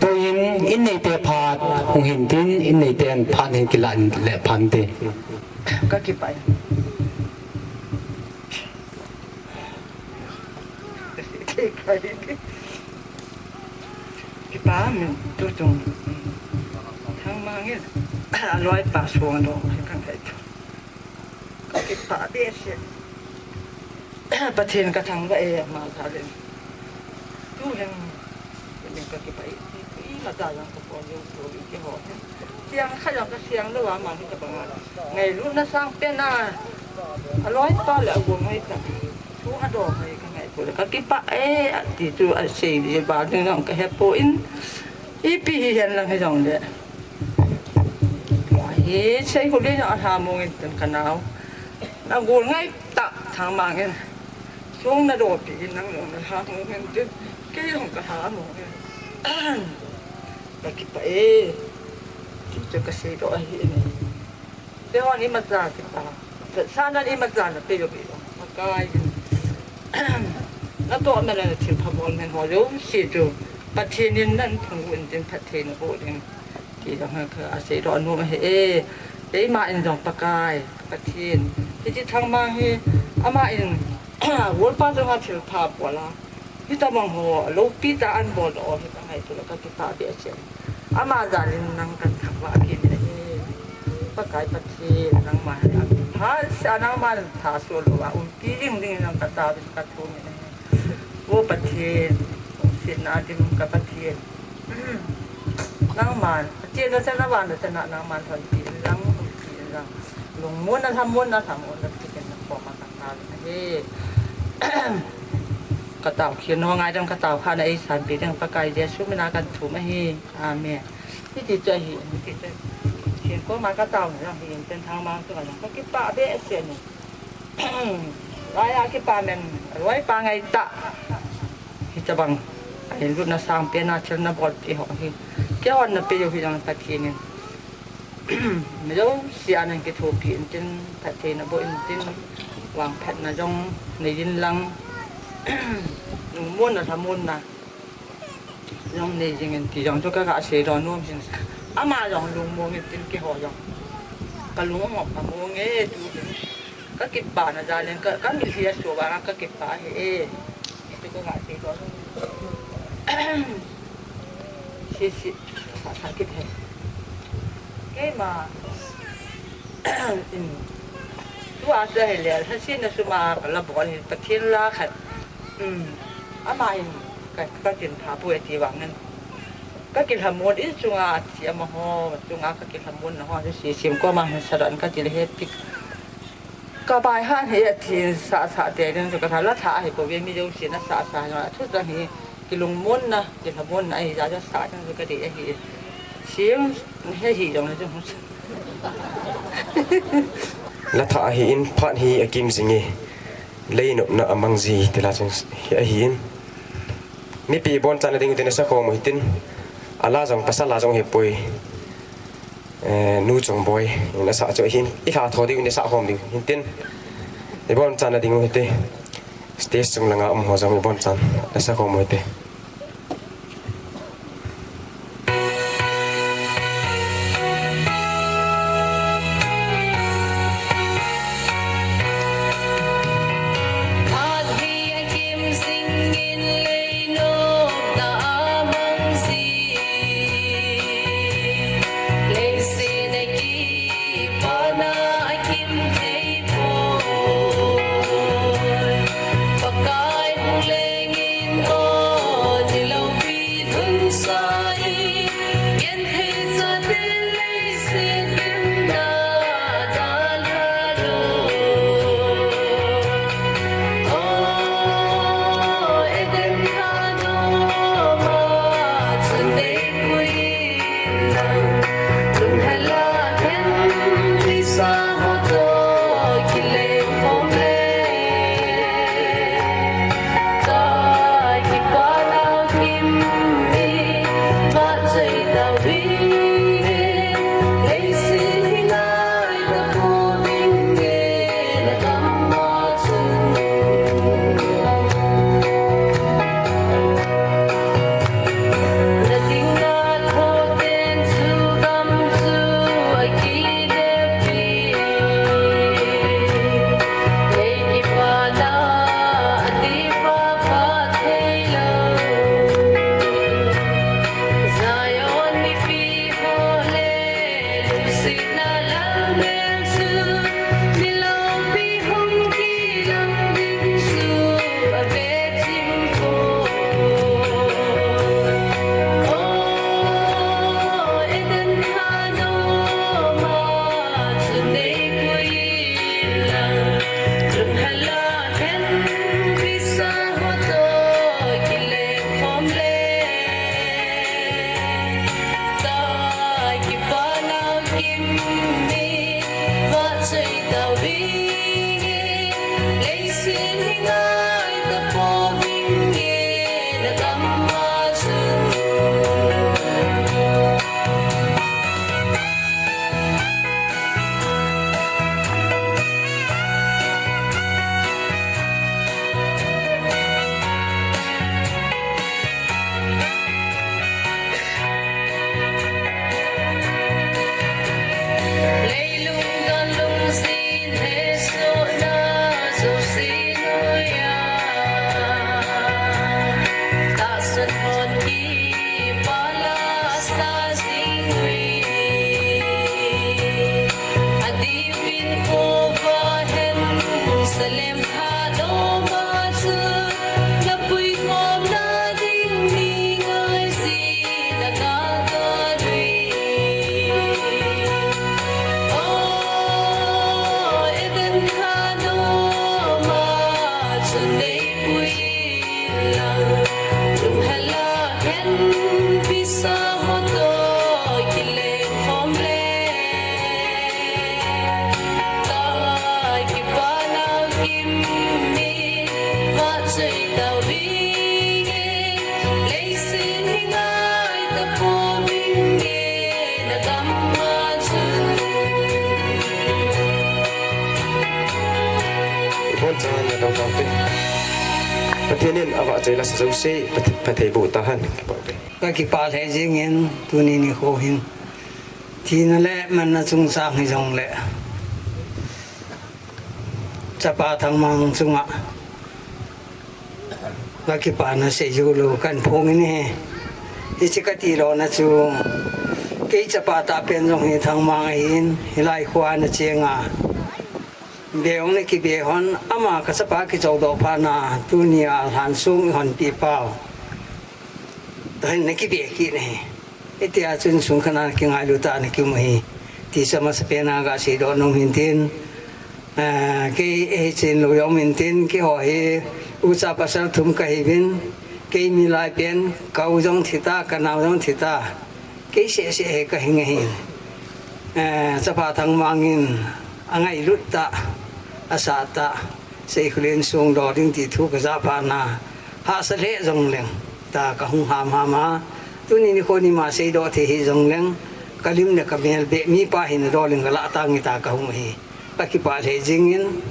Tuin in neite phat hung hin tin, in neiten phat hin kilah in le phan te. Ka kipah e. Kipah min tu tung. Thangmang in. Aloi pa suang do. Ka ngai tu. Ka kipah behseh. Pathen ka thangvah e, ama jal in. Tu hin, min ka kipah e, imacha jong ka pon jong tu, i kiho. Siang kha jong ka siang lou a, ama hi ka bang a. Ngailutna sangpen a, aloi pa le agol ngai ta. Tu ado ngai ka ngai tu le, ka kipah e, ati tu asei le ba ding jong ka he poi. Ipi hi hen lang hi jong le. Hi sei khu le na lha mong in ten ka nao. Na gol ngai ta Thangmang in. Song na do pi in nang long na lha mong in ten. Kei jong ka lha mong in. Ka kipah e. Ti chu ka sei doh ahi in. Keiho imacha kipah. Sa nan imacha na pe jo pe jo. Pakai. Natoh mel a na thilpha bol mel ho jouse chu Pathen in nan phung u in tin phatthei naboh ding. Ti jong ka, ka sei doh nom ahi e. Keima in jong Pakai, Pathen. Hiche Thangmang hi, ama in, golpa chunga thilpha bol a. Hitabang ho, loupi tah a ana bol doh hi ka ngaito le ka kipah behseh. Ama jal in nang ka thangvah kit in ahi. Pakai Pathen, nangma hi apha sa, nangma tha soh lou a umpi ding ding in nang ka taovin ka thum in ahi. O Pathen, lungsetna dim ka Pathen. Nangman, achena chana vana chana nangman lhonpi in lang, umpi in lang. Lungmonna, lhamonna, lhamonna, tikin na koma ka taovin ahi. Ka taokhel nau ngaidam ka taokhan a eisanpi ding Pakai Jesu mina ka thum ahi. Amen. Hiti chu ahi, hiti chu. Pathen koma ka taona jong hi in ten Thangmang chunga jong ka kipah behseh in. Laiya kipah men, aloi pa ngai ta. Hitabang. Ahin lutna sangpen a thil na bolpi ho hi. Keihon na pe u hi jong Pathen in. Mi jouse a nang kithopi in tin, phatthei naboh in tin, vangphatna jong nei in lang. Lungmonna, lhamonna. Jong nei jing in ti jong chu ka, ka sei doh nom hin. Ama jong lungmong in tin keiho jong. Ka lung mong ka mong e tu hin. Ka kipah na jal in ka, ka mitlhi a suh vang a ka kipah ahi e. Ti chu ka, ka sei doh nom. Si, si, sa, sa kit he. Keima. In. Tua chu ahile, lhasetna sum a ka la bol hin Pathen la khat. Um, ama in ka, ka kin pha poi ati vangin. Ka kilhamon in chunga ati amaho, chunga ka kilhamon na ho, si sim ko ma hin saran ka til he tik. Ka bai han he ati sa sa te din ka tha la tha he ko ve mi jouse na sa sa na thu ta hi kilungmon na, kilhamon na ahi ja ja sa din ka ti ahi. Sim he hi jong na jong. La tha ahi in phat hi akim jing e. Leinopna amang ji ti la chun hi ahi in. Mipi bonchan na ding u tin asa khom u hitin. Ala jong pasal la jong hi poi. Eh, nu chong boi. In asa chu hin. I tha tho ding u ni sa khom ding. Hitin. I bonchan na ding u hiti. Stage chung langa um ho jong i bonchan. Asa khom u hiti. Lem kha doma chu, na puikhom na ding ni ngai si na ka ka lui. Oh, Eden kha doma chu nei pui lang. Lung hala hen pisa ho to kile khom le. Pathen in avahchoi lasa jouse, Pathe-, Pathe boh tahen. Ka kipah lheh jingin tuni nikho hin. Thina le manna chungchang hijongle, Chapa Thangmang chunga ka kipana seijou lou kahin phongin ahi. Hiche kati lona chu, kei chapa tahpen jong hi Thangmang ahin, hilai khoa ana chenga. Be jong ana kibe hon, ama ka chapa kichoudoh phatna, tunia lhansong ihonpeh pau. Tahin ana kibe kit ahi. Hitia chun sung khat a kingailut tah a ana kium ahi. Ti chu amasapen a gaseidoh nom hin tin. Ah, kei hichen lou jong um in tin, keiho hi ucha pasal thum kahiuvin, kei milai pen, ka u jong thita, ka nao jong thita, kei seh seh hi kahing ahi. Ah, Chapa Thangmang in angailut tah, asah tah, Seikholen song doh ding ti thu kajah phatna, hahsa lheh jongleng, ta kahung hamham a, tuni nikho nima seidoh thei hijongleng, kalim le kamel beh mipa hina doh leng kalah tange ta kahung ahi. Ka kipah lheh jingin,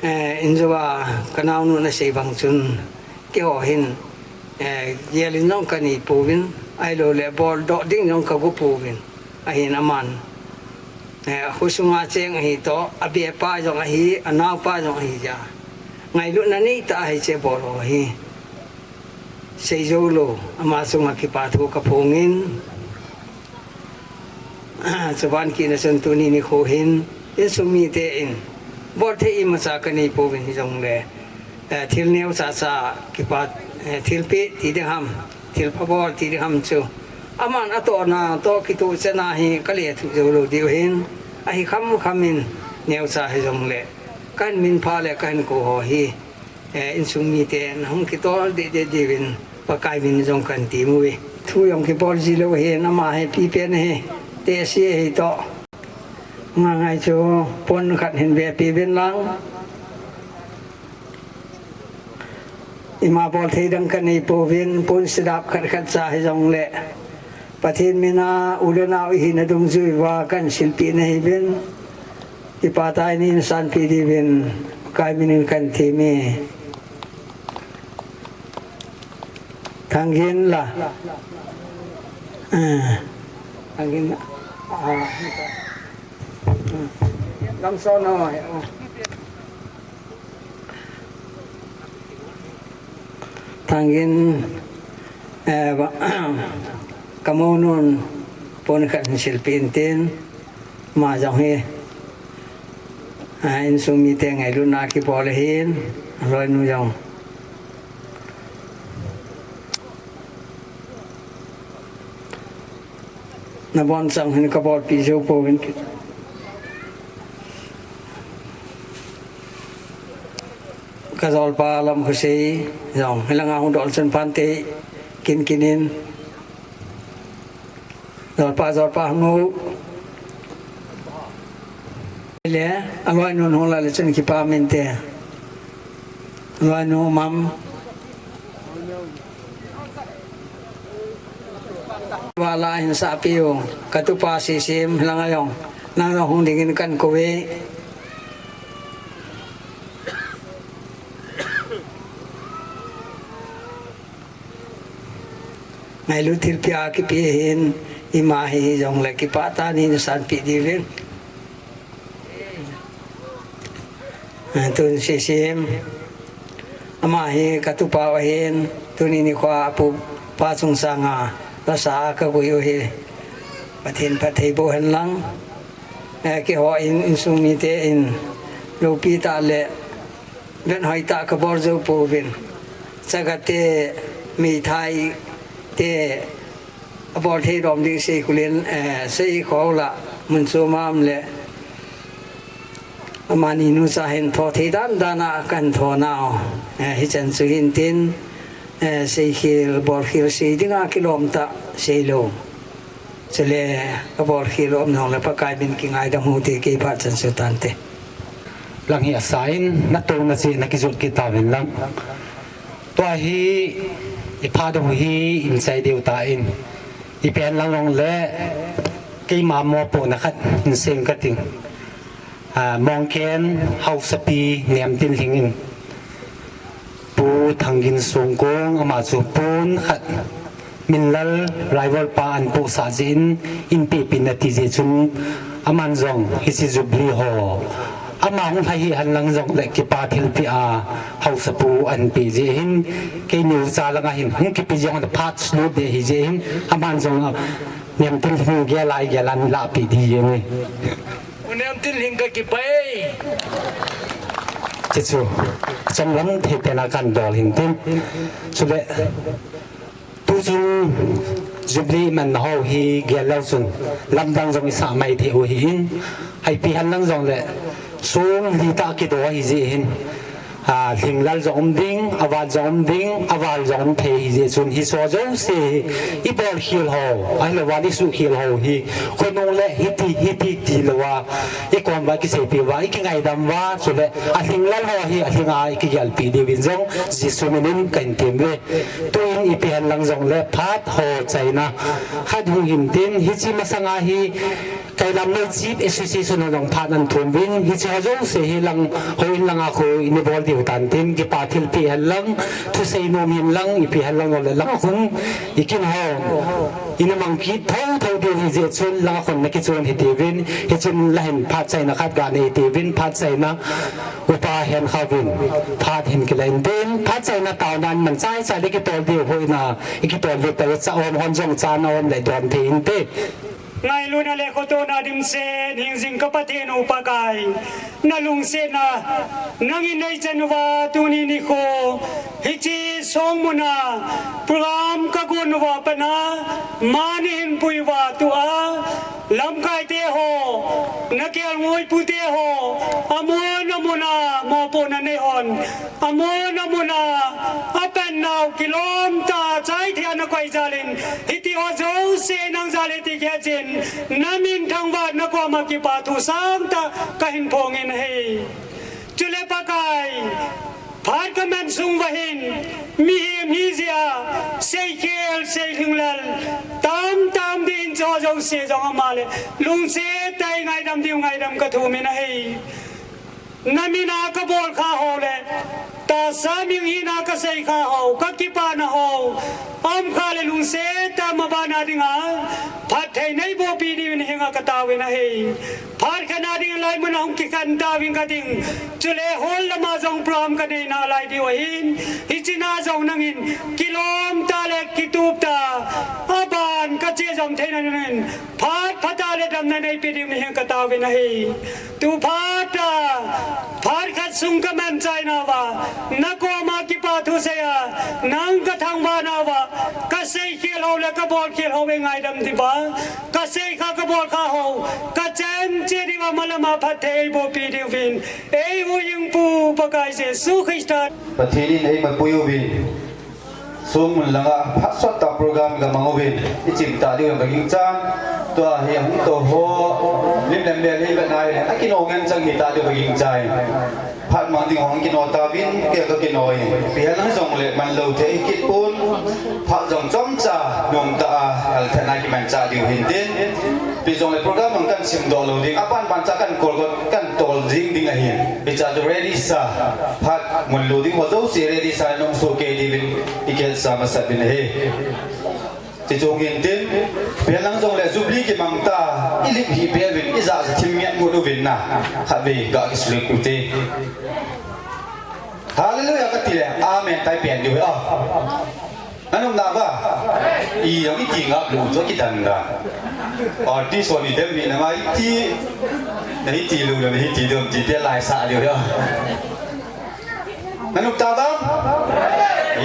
eh, injouva ka naonu in asei bang chun, keiho hin, eh, gel in jong kanei pouvin, ahilou le boldoh ding jong kago pouvin, ahin aman, eh, khosunga cheng ahi toh, abepa jong ahi, anaopa jong ahi jeh a, ngailutna neitah a hiche bol ho hi seijou lou, ama chunga kipathu kaphongin, chuban kitna chun tuni nikho hin, insung mite in, bolthei imacha kanei pouvin hijongle, eh, thil neocha cha kipa, eh, thilpeh ti ding ham, thilpha bol ti ding ham chu, aman atohna toh kitoh chan a hi kalethuh jou lou diu hin, ahi khamkham in neocha hijongle, kahin minpha le kahin kou ho hi, eh, insung mite nahung kitol deh deh diuvin, Pakai min jong kahin temu uve. Thu jong kibol ji lou ahin, ama hi pipen ahi, tehse ahi toh. Ngangai chu pon khat hin vepeh uvin lang. Ima bolthei dang kanei pouvin, pon sidap khat khat cha hijongle, Pathen mina u le nao ihina dungjui uva kahin silpeh nahiuvin, kipah tah in neisanpeh diuvin Pakai minin kahin teme. Thanggen la. Ah. Thanggen la. Ah. Lamson ho. Thanggen, eh, kamounun pon khat hin silpeh intin, ama jong hi, ah, insung mite ngailutna kibol ahin, aloinu jong. Nabonchauvin kabolpeh jou pouvin. Kajolpa Lamkhosei jong hilanga hung doh chun phante, kin kin in. Jolpa, jolpa hung u. Le, aloinun hung la le chun kipah inte. Aloinu Mam. Vala hin sapeh u, katupa Sisim, hilanga jong, nang jong hung dingin kahin kouve. Ngailut thilpeh a kipeh ahin, ima hi hijongle kipah tah in neisanpeh diuvin. Ah, tun Sisim. Ama hi katupa u ahin, tuni nikhoa apupa chungchanga lasa a kagui u hi. Pathen phatthei boh hen lang. Eh, keiho in, insung mite in, Loupi tah le, ven hoi tah ka bol jou pouvin. Chaga te, meithai te, a bol thei lom ding Seikhulin, eh, Seikhol a, mun chu mam le, amani nu cha hin tho thei dan dan a kan tho nau. Eh, hichan chu hin tin, eh, Seikhel, bolkhel sei ding a kilom tah, sei lou. Chule, ka bolkhel um nong le Pakai min kingaidam u te kei phat chan chu tante. Lang hi asa in, na to na chi na kijot kit ta vin lang. Tua hi, i phat u hi, in chai deu ta in. I pen lang long le, keima mopohna khat, in seng ka ting. Ah, Mongken, Hausapi, Niamtinlhing in. Pu Thangin Songkong, ama chu pon khat. Minlal, rival pa an pu sa jin, in pe pin na ti je chun, aman jong, hiche Jubilee ho. Ama hung lha hi han lang jong le kipa thilpi a, Hausapu an pe je hin, kei neu cha lang a hin, hung kipe jong le phat slut de hi je hin, aman jong, Niamtinlhing gel lai gel an la pe di je ni. U Niamtinlhing ka kipah e. Chuchu, chomlam thei pen a kan dol hin tin. Chule, tu chung Jubilee man na ho hi gel lou chun, lamdang jong i sa mai thei u hi in. Hai pi han lang jong le, song li ta kido hi je hin. A, lhinglel jong um ding, avat jong um ding, aval jong um thei hi je chun hi so jouse hi, i bolkhel ho, ahilou van i suhkhel ho hi, khonung le hiti, hiti ti lou a, i kom uva kiseipi uva, i kingaidam uva, chule a lhinglel ho hi, a lhing a i kigelpi diuvin jong, Jesu min in kahin tem uve. Tuin ipi hen lang jong le phat ho chaina khat hung hin tin, hiche masang a hi, Kailam Lei Chief Association ho jong phat nan thum uvin, hiche ho jouse hi lang, houin lang a khu i na bol diu tan tin, kipa thilpi hen lang, thusei nom hin lang, ipi hen lang le lang a khun, i kin ho, i na mang kit thotho diu hi jeh chun, lang a khun na kichon hi tiuvin, hichun la hin phat chaina khat ga nei tiuvin, phat chaina upa hen kha uvin, phat hin kila in tin, phat chaina taona in man chai chai le kitol diu hoina, i kitol diu ta cha om hon jong cha na om le don thei in te. Ngailutna le khotona dimset, hingjing ka Pathen u Pakai. Na lungsetna, nangin nei chan uva tuni nikho. Hiche song mun a, program ka gon uva pat a, mani hin pui uva tua, lamkai te ho, na kelngoi pu te ho, amun amun a, mopohna nei hon. Amun amun a, apan nau kilom tah chai thei a na koi jal in, hiti ho jouse nang jal e ti kihe chin, na min thangvah na koma kipa thu sangtah kahin phong in ahi. Chule Pakai, phat ka man sung uva hin, mihem hi jeh a, seikhel, seilhinglel, tam tam din cho jouse jong ama le, lungset tah in ngaidam diu ngaidam ka thum in ahi. Na min a ka bol kha ho le, tahsa mihing hina ka sei kha ho, ka kipana ho, um kha le lungset tah a maban a dinga, phatthei nei bohpi diuvin henga ka taovin ahi. Phat khat na ding lai mun a hung kikhen tauvin ka ting, chule hall lama jong program ka nei nalai diu ahin, hiche na jong nangin, kilom tah le kitup tah, aban ka che jom theina dingin, phat phatah le damna nei pe diuvin henga ka taovin ahi. Tu phat a, phat khat sung ka man chaina uva, na koma kipa thusei a, nang ka thangvahna uva, ka seikhel ho le ka bolkhel ho e ngaidam diuva, ka sei kha ka bol kha ho, ka chan che diuva malam a phatthei bohpi diuvin, ei Huhhingpu Pakai Jesu Christa. Pathen in eima pui uvin. Song mun langa phat sot tah program ka mang uvin, i chim tah diu ka ginchan. Tua hi hung to ho, lim lem le lim le nai le, a kino ngen chang hi tah diu ka ginchan. Phat mang ding hung kino tauvin, kei ka kino in. Ipi hen lang jong le man lou thei kit pon, phat jong chomcha, nom tah a, al tha na kiman cha diu hin tin. Ipi jong le program mang kan sim doh lou ding, apan pan cha kan kol got, kan tol jing ding ahin. Hicha chu ready sa, phat mun lou ding ho jouse ready sa nung soh kei diuvin i kihetsah masat uvin ahi. Chuche chung hin tin, ipi hen lang jong le Jubilee kimang ta, i lip hih peh uvin, i jahcha thim nget ngut uvin na, khatvei ga kisulit u te. Hallelujah kati le, amen tai pen diu hi a. Na nop na uva, i jong i ti ngap lou chu kidan da. Party soni dem mi na ngai ti. Na hi ti lu na hi ti dem ti te lai sa liu ya. Na nuk ta bang?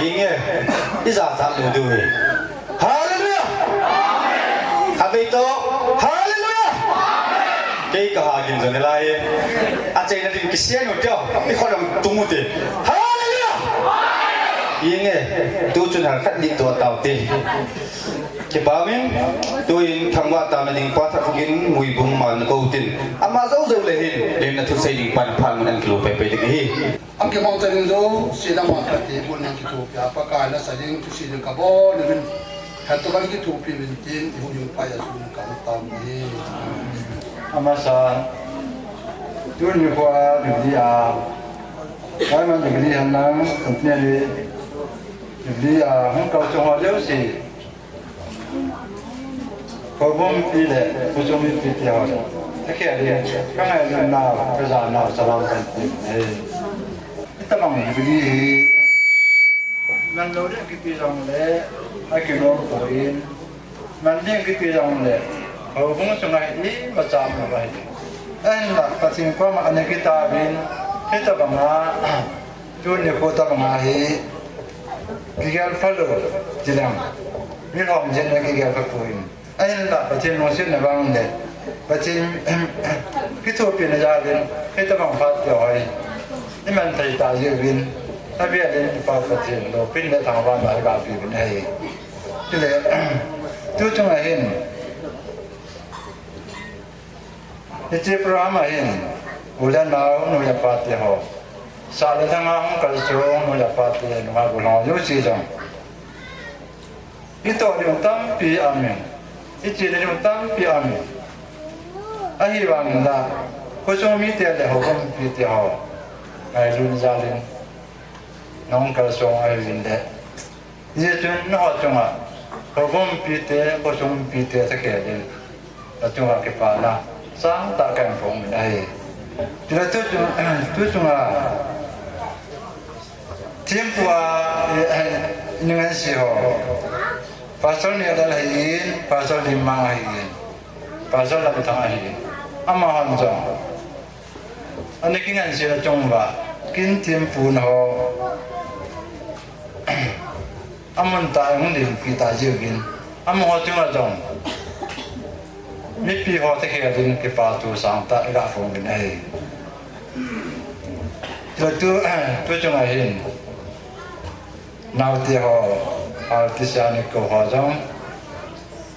Inge. Iza ta lu du hi. Hallelujah! Khatvei to. Hallelujah! Kei ka ha gin zone lai. A chei na din kisian u tio. I kho dong tung u ti. Hallelujah! Inge. Tu chun har khat ni to tau ti. Kipa min, tuin thangvah tana ding pa Thakgin Muibung Mal na ko tin. Ama zo zo le hin, len na thusei ding pan phan mun an kilo pe pe ding hi. Ang kimang ta ding zo, si na ma ka ti bun nang kithupi a Pakai na sa ding thusi ding ka bol ni min. Khat to kan kithupi min tin, i hu yung pa ya sun ka mu ta mu hi. Amasa, tuni ko a, Biblia. Kai man Biblia han nang, kan nia li. Biblia, hung kal chung ho leu si. Khobum pi le, khosung mipi ti ho le. Thakhe le, ka ngailutnau, ka janau, salam kan ti. Hei. Hitabang Jubilee hi. Nang lo ding kiti jong le, a kilom poi. Nang ding kiti jong le, khobung sunga hi, imacha um lou ahi. Ahinla, Pathen koma ana kitaovin, hitabanga, tuni kho tabanga hi, kigel phalou, ti leng. Mi lhom jeng le kigel pha poi. Ahinla Pathen lungsetna vang le, Pathen kithopina jal in, hitabang phat te hoi, iman thei ta jiuvin, avel in i Pa Pathen loupina le thangvahna iga peuvin ahi. Chule, tu chunga hin, hiche program a hin, u le nao, nu le pa te ho, sah le lhanga hung kalsong, nu le pa te, nungah gollhang ho jouse jong. I toh ding tampi aum in. I che ding tampi aum in. Ahivangin la, khosung mite le houbung mipite ho, ngailutna jal in, nahung kalsong ahiuvin le. Hijeh chun nangho chunga, houbung mipite, khosung mipite, thakhe in. Achunga kipana sangtah kahin phong in ahi. Chule tu chung, tu chunga thempu a, eh, eh, ning ansi ho. Pastor Neilal ahin, Pastor Limmang ahin, Pastor Lamthang ahin. Amahon jong. Ana kingansena chunguva, kin thempu na ho. Amun tah a hung dinpi ta jiuvin. Amaho chunga jong. Mipi ho thakhe in kipa thu sangtah iga phong uvin ahi. Chule tu, tu chunga hin. Naote ho, artist a ni ko ho jong.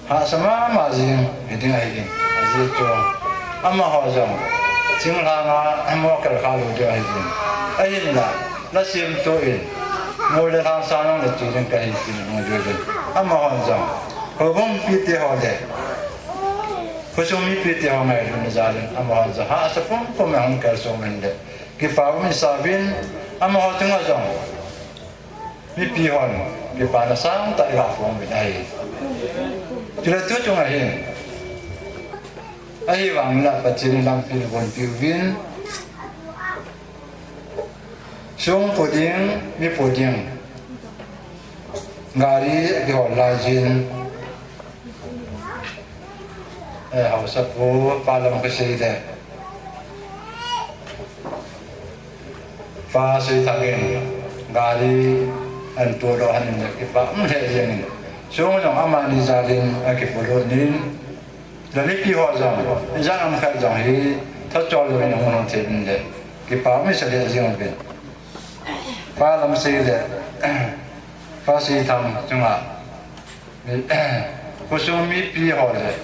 Hahsa mama jing, hiding ahi in. Ajeh chu. Amaho jong. Thinglhang a, mo kal kha lou ding ahi in. Ahinla, na semtup in. Mo le thang sa nang le tu ding kahi tin mo ding. Amaho jong. Houbung mipite ho le. Khosung mipite ho ngailutna jal in. Amaho jong. Hahsa pumpum a hung kalsong in le. Kipa um in sa uvin. Amaho chunga jong. Mipi hon, kipana sangtah iga phong uvin ahi. Chule tu chunga hin. Ahivangin la Pathen in lampi neigonpeh uvin. Song po ding, mi po ding. Gari kihol laiyin. Eh, haosapu, pa Lamkasei le. Pa Seithang in, gari, ahin todoh lhon in le kipa um lheh jeng in. Song jong amani jal in, akipolut in. Le mipi ho jong, ijat ham khat jong hi, thachol louvin ahung lhung thei in le. Kipa um isa lheh jeng uvin. Pa Lamsei le, Pa Seithang chunga. Khosung mipi ho le,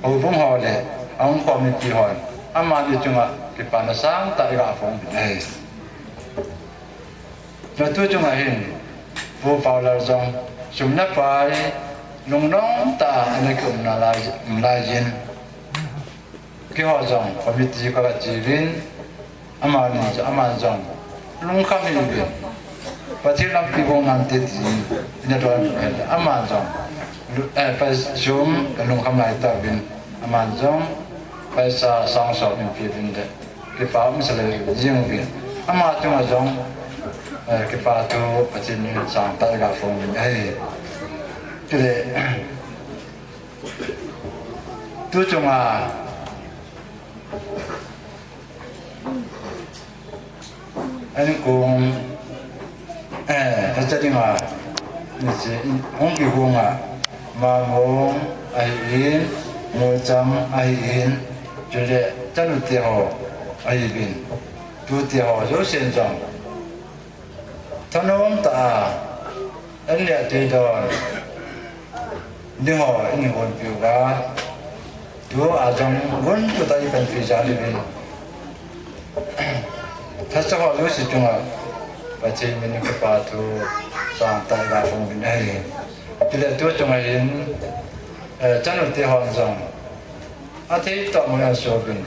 houbung ho le, ahung kho mipi hon, amani chunga kipana sangtah iga phong uvin ahi. Chule tu chunga hin, Pu Paulal jong, sum le pai, lungdong tah a ana kium nalai, um laiyin. Keiho jong committee kaga cheuvin, amani, aman jong lungkham hih uvin. Pathen lampi bou nante tin, ina don uvin. Aman jong, lu-, eh, paisa sum kalungkham lai tauvin. Aman jong, paisa sang som in peuvin le. Kipa um sa lheh jeng uvin. Ama chunga jong, eh, kipa thu Pathen in sangtah iga phong uvin ahi. Chule, Tu chunga, an kong, eh, ka cha dinga, ni che, hong ki hong a, Mamong ahi in, Mocham ahi in, chule chanu te ho ahi in, tu te ho, jo sen jong. Thanom ta a, an le tui don. Ding ho, in hon piu ga. Tu a jong, gun tu ta i pan pi ja li bin. Tha cha ho lu si chunga. Pathen min kipa thu, sang ta ga phong bin ai. Tu le tu chunga hin, eh, chanu te hon jong. A thei to mo ya so bin.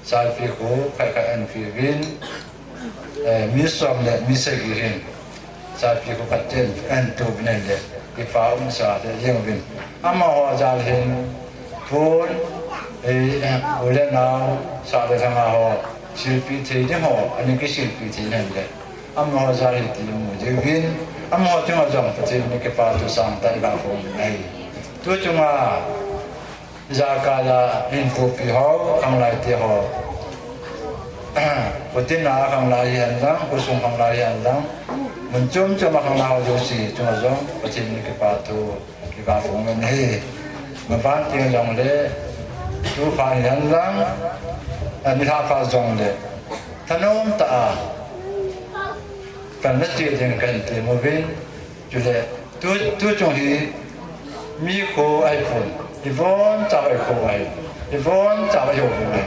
Salpi khu, khai khai an pi bin. Eh, mi som le mi sagi hin. Salpi khu khat chen an tu bin le, kipa um sa le jeng bin. Amaho jal hin, phun, eh, u le nao, sa le thang a ho, silpi thei ding ho, ani kisilpi thei nan le. Amaho jal hin ti mu ding bin, amaho chunga jong, Pathen min kipa thu sang ta i ga phong ai. Tu chunga, Ijakai a hinkhopi ho, khanglai te ho. Khotin a khanglai hihen lang, khosung khanglai hihen lang. Mun chom chom a khanglai ho jouse, chunga jong, Pathen min kipa thu, kipa phong men hi. Maban teng jong le, tu pha hihen lang, eh, mi lha pha jong le. Thanom ta a. Kan na ti ding kan ti mo vin. Chule, tu, tu chung hi, mi kho ahi pon, i von cha ahi kho ahi, i von cha ahi kho ahi.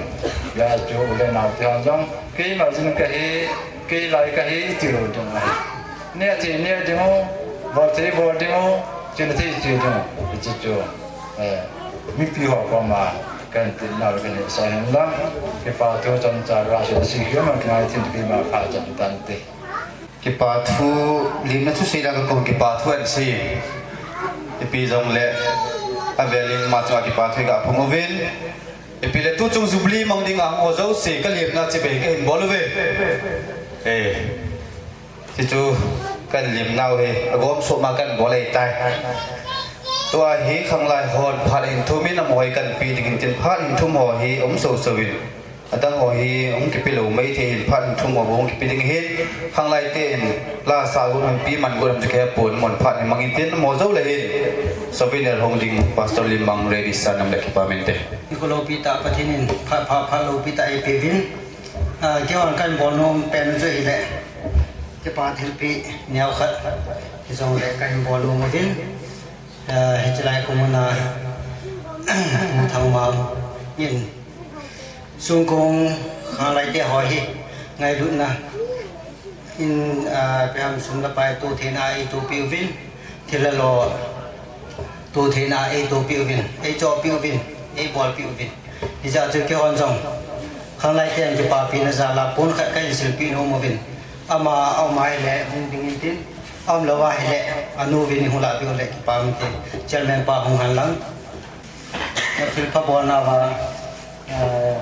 Ya chu u le nao te hon jong, kei ma jin ka hi, kei lai ka hi, ti lo jong ahi. Ne ti ne ding o, bol ti bol ding o, ti ne ti ti ding o, ti chu. Eh, mipi ho koma, kan ti na kan sa hen lang, kipa thu chomcha ra se si hi ma ngai tin kei ma pha chan tan te. Kipa thu, limna thusei la ka kong kipa thu an sei. Ipi jong le, avel in ama chunga kipa thu ka phong uvin. Ipi le tu chung Jubilee mang ding a hung ho jouse ka limna chibai ka hin bol uve. Eh, ti chu kan limna u hi, agom soma kan bol ahi tai. Tua hi khanglai hon phat hin thum in amaho hi kan pe ding in tin phat hin thum ho hi um soso in. Adang ho hi hung kipe lou mai thei hin phat hin thum ho hung kipe ding hin, khanglai te in la sa gun hung pi man gun hung chu kei pon mon phat hin mang in tin mo jou le hin. Souvenir hong ding Pastor Limang ready sa nam le kipa min te. Ni ko loupi ta Pathen in phat phat phat loupi ta eipe uvin. Ah, kei hon kan bol nom pen chu hile. Kipa thilpeh neo khat. Hijong le kan bol nom uvin. Ah, hiche lai ko mun a, Thangmang in sungkong khanglai te ho hi ngailutna in, ah, ipi ham sum le pai toh theina eitoh peh uvin, thil le lo toh theina eitoh peh uvin, eichoh peh uvin, eibol peh uvin. Hijeh chun kei hon jong khanglai ten kipapina jal a pon khat kahin silpeh nom uvin. Ama, ama hile hung ding in tin. Aum lou ahile, anu vin hung lah diu le kipa um tin. Chairman pa hung hen lang. Thil pha bolna uva, eh,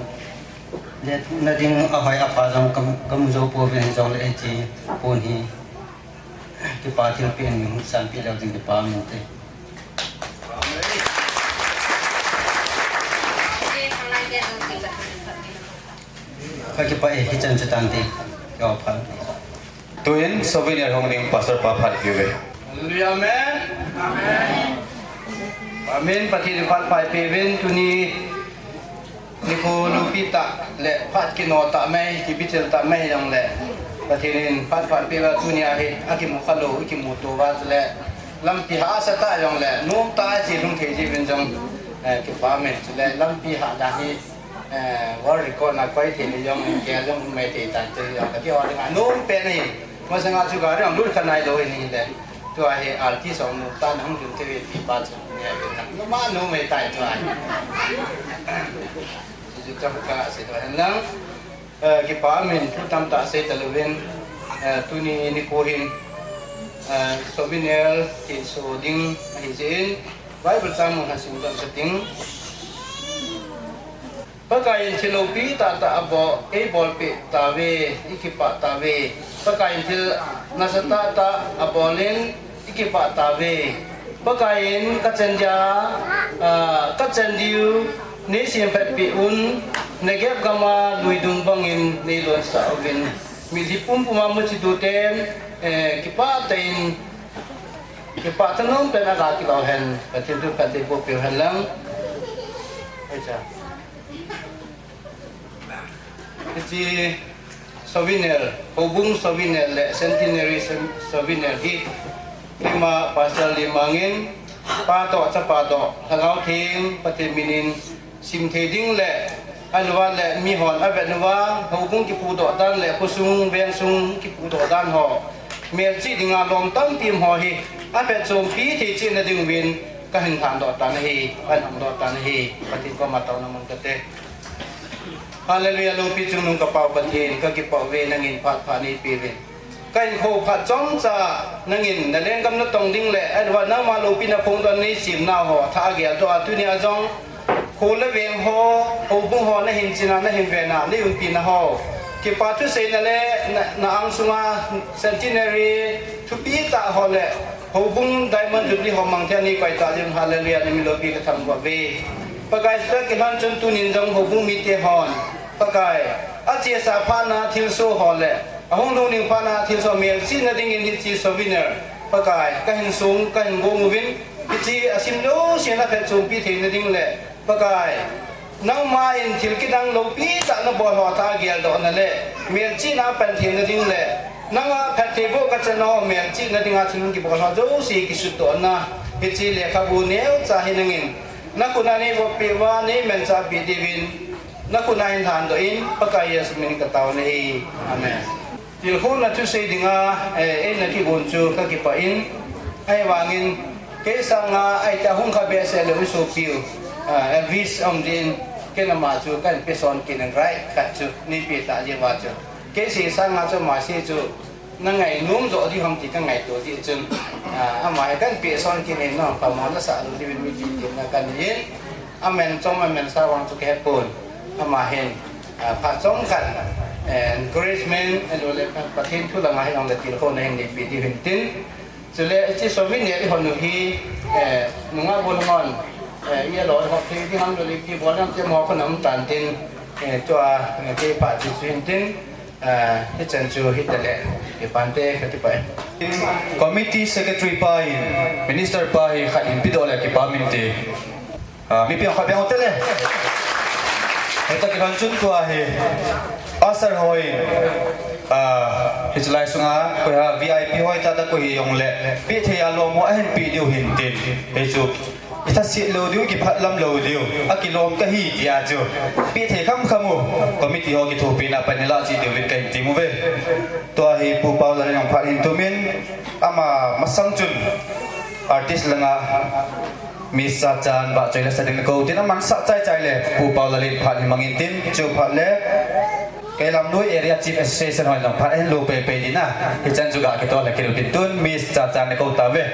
le na ding ahoi apha jong ka, ka mu jou pouvin jong le eichi pon hi. Kipa thilpeh in hung sanpeh leu ding kipa um inte. Ka kipah e, hichan chu tante. Ka phan. Tuin souvenir hong ding Pastor pa phat peh uve. Hallelujah, amen. Amen. Amen. Pathen in phat pha peh uvin tuni nikho loupi tah le phat kino tah mai, kibichil tah mai jong le. Pathen in phat pha peh uva tuni a hi, akimu kha lou, ikimu to uva chule. Lampi hahsa tah jong le, nom tah a che lhung thei jiuvin jong, eh, kipa um e chule, lampi hahna hi, eh, world record na koi thei le jong, kei jong um mai thei tan te jong, kati ho dinga, nom pen ahi, masanga chu gari jong lut kha nailou ahin le, tua hi artist jong nom tah na hung lhung thei uve ti pa chu, nge, nom a nom mai tai tua hi. Chu chu chomkhat sei to hen lang. Eh, kipa um in thu tamtah sei talouvin, eh, tuni nikho hin, eh, souvenir kinso ding ahi jeh in, Bible chang mun hin sim dam kating. Pakaiyin thil loupi tahtah abol, eibolpeh tauve, ikipah tauve. Pakaiyin thil nasatah tah abolin, ikipah tauve. Pakaiyin kachen dia, ah, kachen diu, Nei semphatpi un, Negev gam a luidung bangin nei lonsah uvin. Mitlhi pumpum a muchi tuten, eh, kipah tah in, kipah thanom tah in aga kilou hen, Pathen thu phatthei boh peh u hen lang. Acha. Hiche souvenir, Houbung souvenir le Centenary sou-, souvenir hi, keima Pastor Limang in, Pa toh, Chapa toh, Lhagao Theng, Pathen min in, sim thei ding le, ahilouva le, mihon avet uva, Houbung kipuidoh dan le, khosung, vengsung kipuidoh dan ho, melchih dinga lom tampi um ho hi, aphatchompi thei cheh na diuvin, kahin lhandoh tan ahi, kahin hongdoh tan ahi, Pathen koma taona mang kate. Hallelujah, loupi chungnung ka Pa u Pathen, kakipah uve nangin phat pha neipeuvin. Kahinkho phat chomcha nangin na lenggam natong ding le, ahilouva nangma loupina phongdoh a nei semna ho, athah a geldoh a tunia jong, kho le veng ho, houbung ho nahin chinna, nahin venna, nei umpina ho. Kipa thuseina le, na, na angsunga centenary thupi tah ho le, Houbung Diamond Jubilee ho mang thei a nei koi tah jeh un, hallelujah, namin loupi kathangvah uve. Pakai, chutoh kilhon chun tunin jong Houbung mite hon, Pakai, achesa phat na thilsoh ho le, ahung lhung ding phat na thilsoh melchihna dingin hiche souvenir, Pakai, kahin sung, kahin gong uvin, hiche asim jouse in aphatchompi theina ding le, Pakai, nangma in thil kidang loupi tah nabol ho athah a geldohna le, melchihna a pan theina ding le, nanga phattheiboh kachan ho melchihna dinga thil kibol ho jouse kisutdohna, hiche lekhabu neocha hi nangin, nakhut a neiboh peh uva, neimanchah peh diuvin, nakhut a hin lhandoh in, Pakai Jesu min in kataona ahi. Amen. Tilkhouna thusei dinga, eh, eina kigon chu kakipah in, ahivangin, kei sanga, ahi ta hung kha behseh lou isopiu, ah, Elvis aum din, ken ama chu kahin peson kit in, right, khat chu, neipe tah jeh uva chu. Kei sei sanga chu ama sei chu, nangainom joh diu ham ti kangaito jeh chun, ah, ama hi kahin peson kit in, no, pamo nasah lou diuvin mipi tin na kanei in, Amen, chom amen sa vang chu kahepon. Ama hin, ah, phat chomkhat, eh, encouragement, ahilou le Pathen thu langa hi jong le tilkhouna hin neipe diu hin tin. Chule, hiche souvenir ihon u hi, eh, nunga bol ngon, eh, yellow, ihop thei ding ham lou le, kibol ding ham ti mo khun aum tan tin, eh, tua, eh, kei phat chu chu hin tin. Ah, hichan chu hitale, kipah inte, kakipah e. Committee Secretary pa in, Minister pa hi khat hin pedoh le kipah inte. Ah, mipi hung khat beng u tele. Hita kilhon chun tua hi, usher ho in, ah, hiche lai sunga, koi ha V I P ho tah tah koi hi jong le, peh thei a lom ho ahin peh diu hin tin. Hichu, Ithaset lou diu, kiphatlam lou diu, akilom kahi tia chu. Peh thei khamkham u, committee ho kithopina pan ilah cheh diuvin kahin tem uve. Tua hi Pu Paulal in jong phat hin thumin, ama masang chun artist langa Miss Chachan vahchoi le sa ding kou tin, aman sah chaichai le Pu Paulal in phat hin mangin tin, chu phat le Keilamnoi Area Chief Association hon jong phat ahin lo peipei ding a, hichan chu ga kitol le kit u tin tun Miss Chachan nei kou tauve.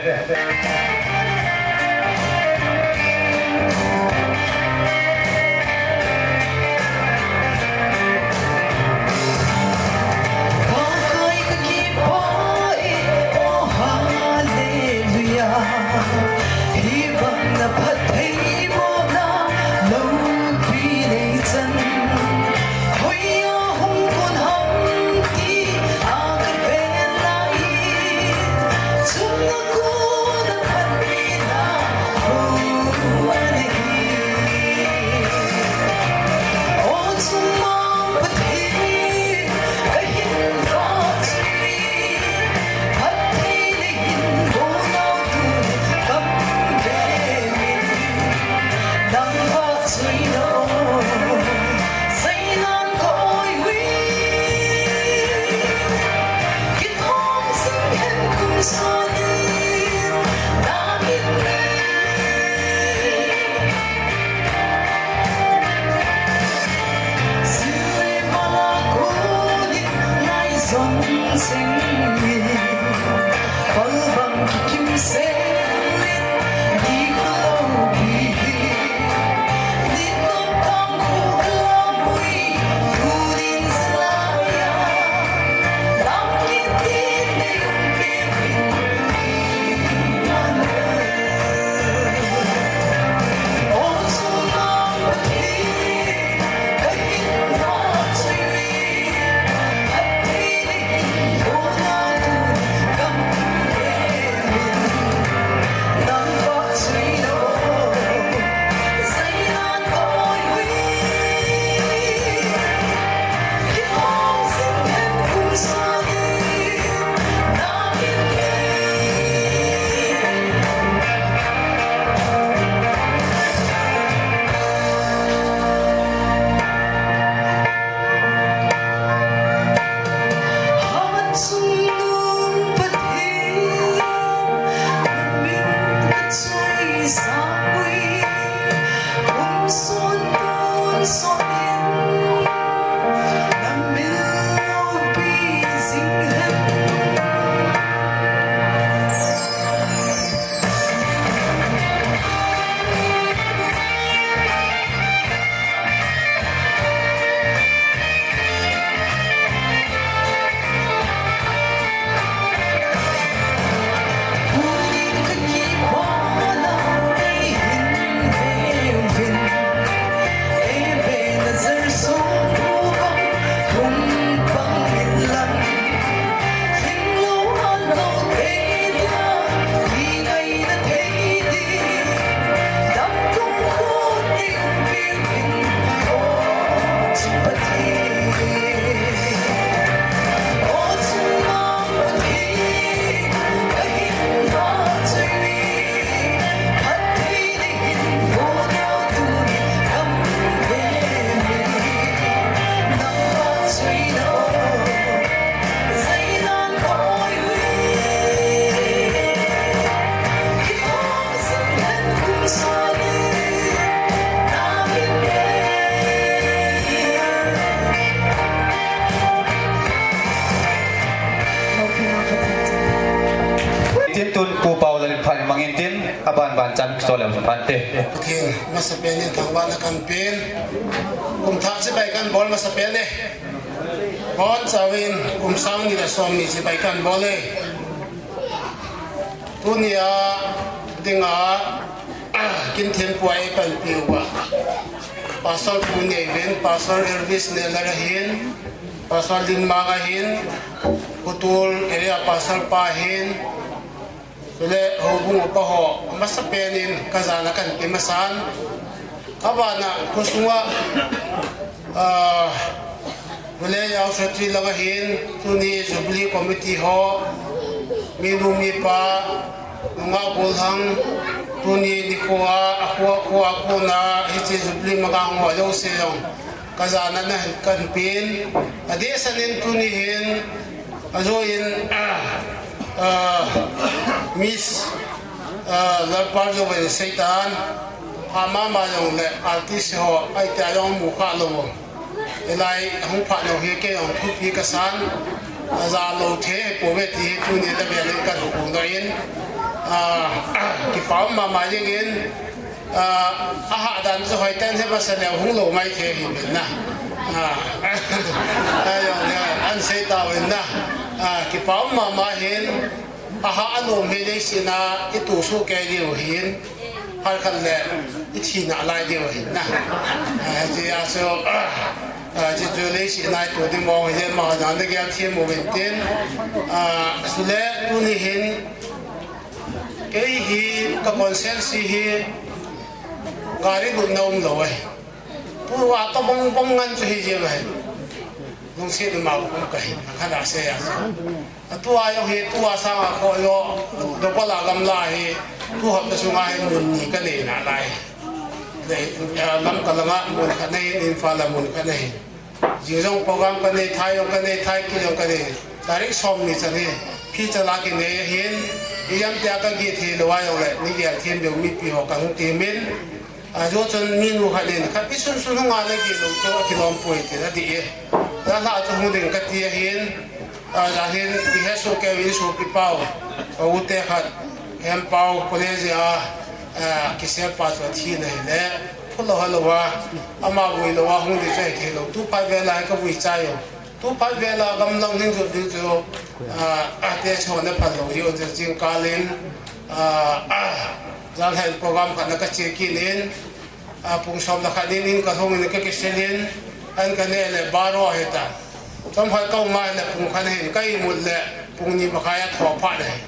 Tin tun Pu Paulal in phat in mang intin, aban ban chan kisol leu phat te. Pathen, masapen in thangvahna kahin pen. Kum thah chibai kahin bol masapen e. Bonchauvin kum sang ni le som ni chibai kahin bol e. Tunia dinga, kin thempu a eipanpi uva, Pastor Pu Neiven, Pastor Elvis Nelar ahin, Pastor Linmang ahin, Kutul area Pastor pa ahin, chule houbung upa ho, masapen in kajana kahin pe masan. Abana khosunga, ah, Vale Yao Secretary lang ahin, tuni Jubilee Committee ho, minu mipa, nungah golhang, tuni nikho a, akho, akho, akona, hiche Jubilee magang ho jouse jong kajana nahin kahin pen. Adehset in tuni hin, ajo in, ah, ah, Miss, ah, Lalpal Joven Seitan, amama jongle artist ho, ahitia jong mu kha lou. Hilai hung phat nau hi kei jong thupi kasan, aja lou thei pouve ti hi tuni la vel in kahin phongdoh in, ah, kipa um mama jeng in, ah, ahahdan chu hoiten he masa leu hung lou mai thei ahi uvin na. Ah, ajong le, ahin sei tauvin na. Ah, kipa um mama hin, ahah anom hi leiset a itoh soh kei diu ahin, phat khat le ithina lai diu ahin na. Ah, hijeh a chu, ah, ah, hiche chu leiset a itoh ding mong hijeh a, ama jong nagel them uvin tin. Ah, chule tuni hin, kei hi ka constituency hi gari lutna umlou ahi. Tua tobang bang ngen chu hi jeng ahi. Lungset uma um kahi, akhat a sei a chu. Atua jong hi, tua sanga kho jong, double a gamla hi, tu hapta sunga hi mun ni kanei nalai. Lamka langa mun khat nei, Imphal a mun khat nei. Jing jong program kanei, thai jong kanei, thai kit jong kanei. Tarik som ni chan hi, phi chala kinei ahin, ijemtia kagel thei lou a jongle, neigel them diu mipi ho kahung temin. Ajo chun minu khat in, khat isun sun hung a nagel lou chu akilom poi tin adih e. Jalhah chu hung ding kati ahin, ah, jalhin ihet soh kei uvin sopi pau. Ka u te khat, Hempau College a, ah, kisel pa chu athi na hile. Phulou halou a, ama vui lou a hung ding chu hithei lou. Tu phat vel a hi kavui chai u. Tu phat vel a gamlang hin jot ding chu, ah, ate chon na phal lou hi un chu jingkal in, ah, ah, jalhah in program khat na kache kit in, ah, pung som le khat in in kalhung in kakisel in, an kaneh le baro ahitan. Chomkhat kaum a le pung khat ahin, ka imut le pung ni makhai a tho phat ahi.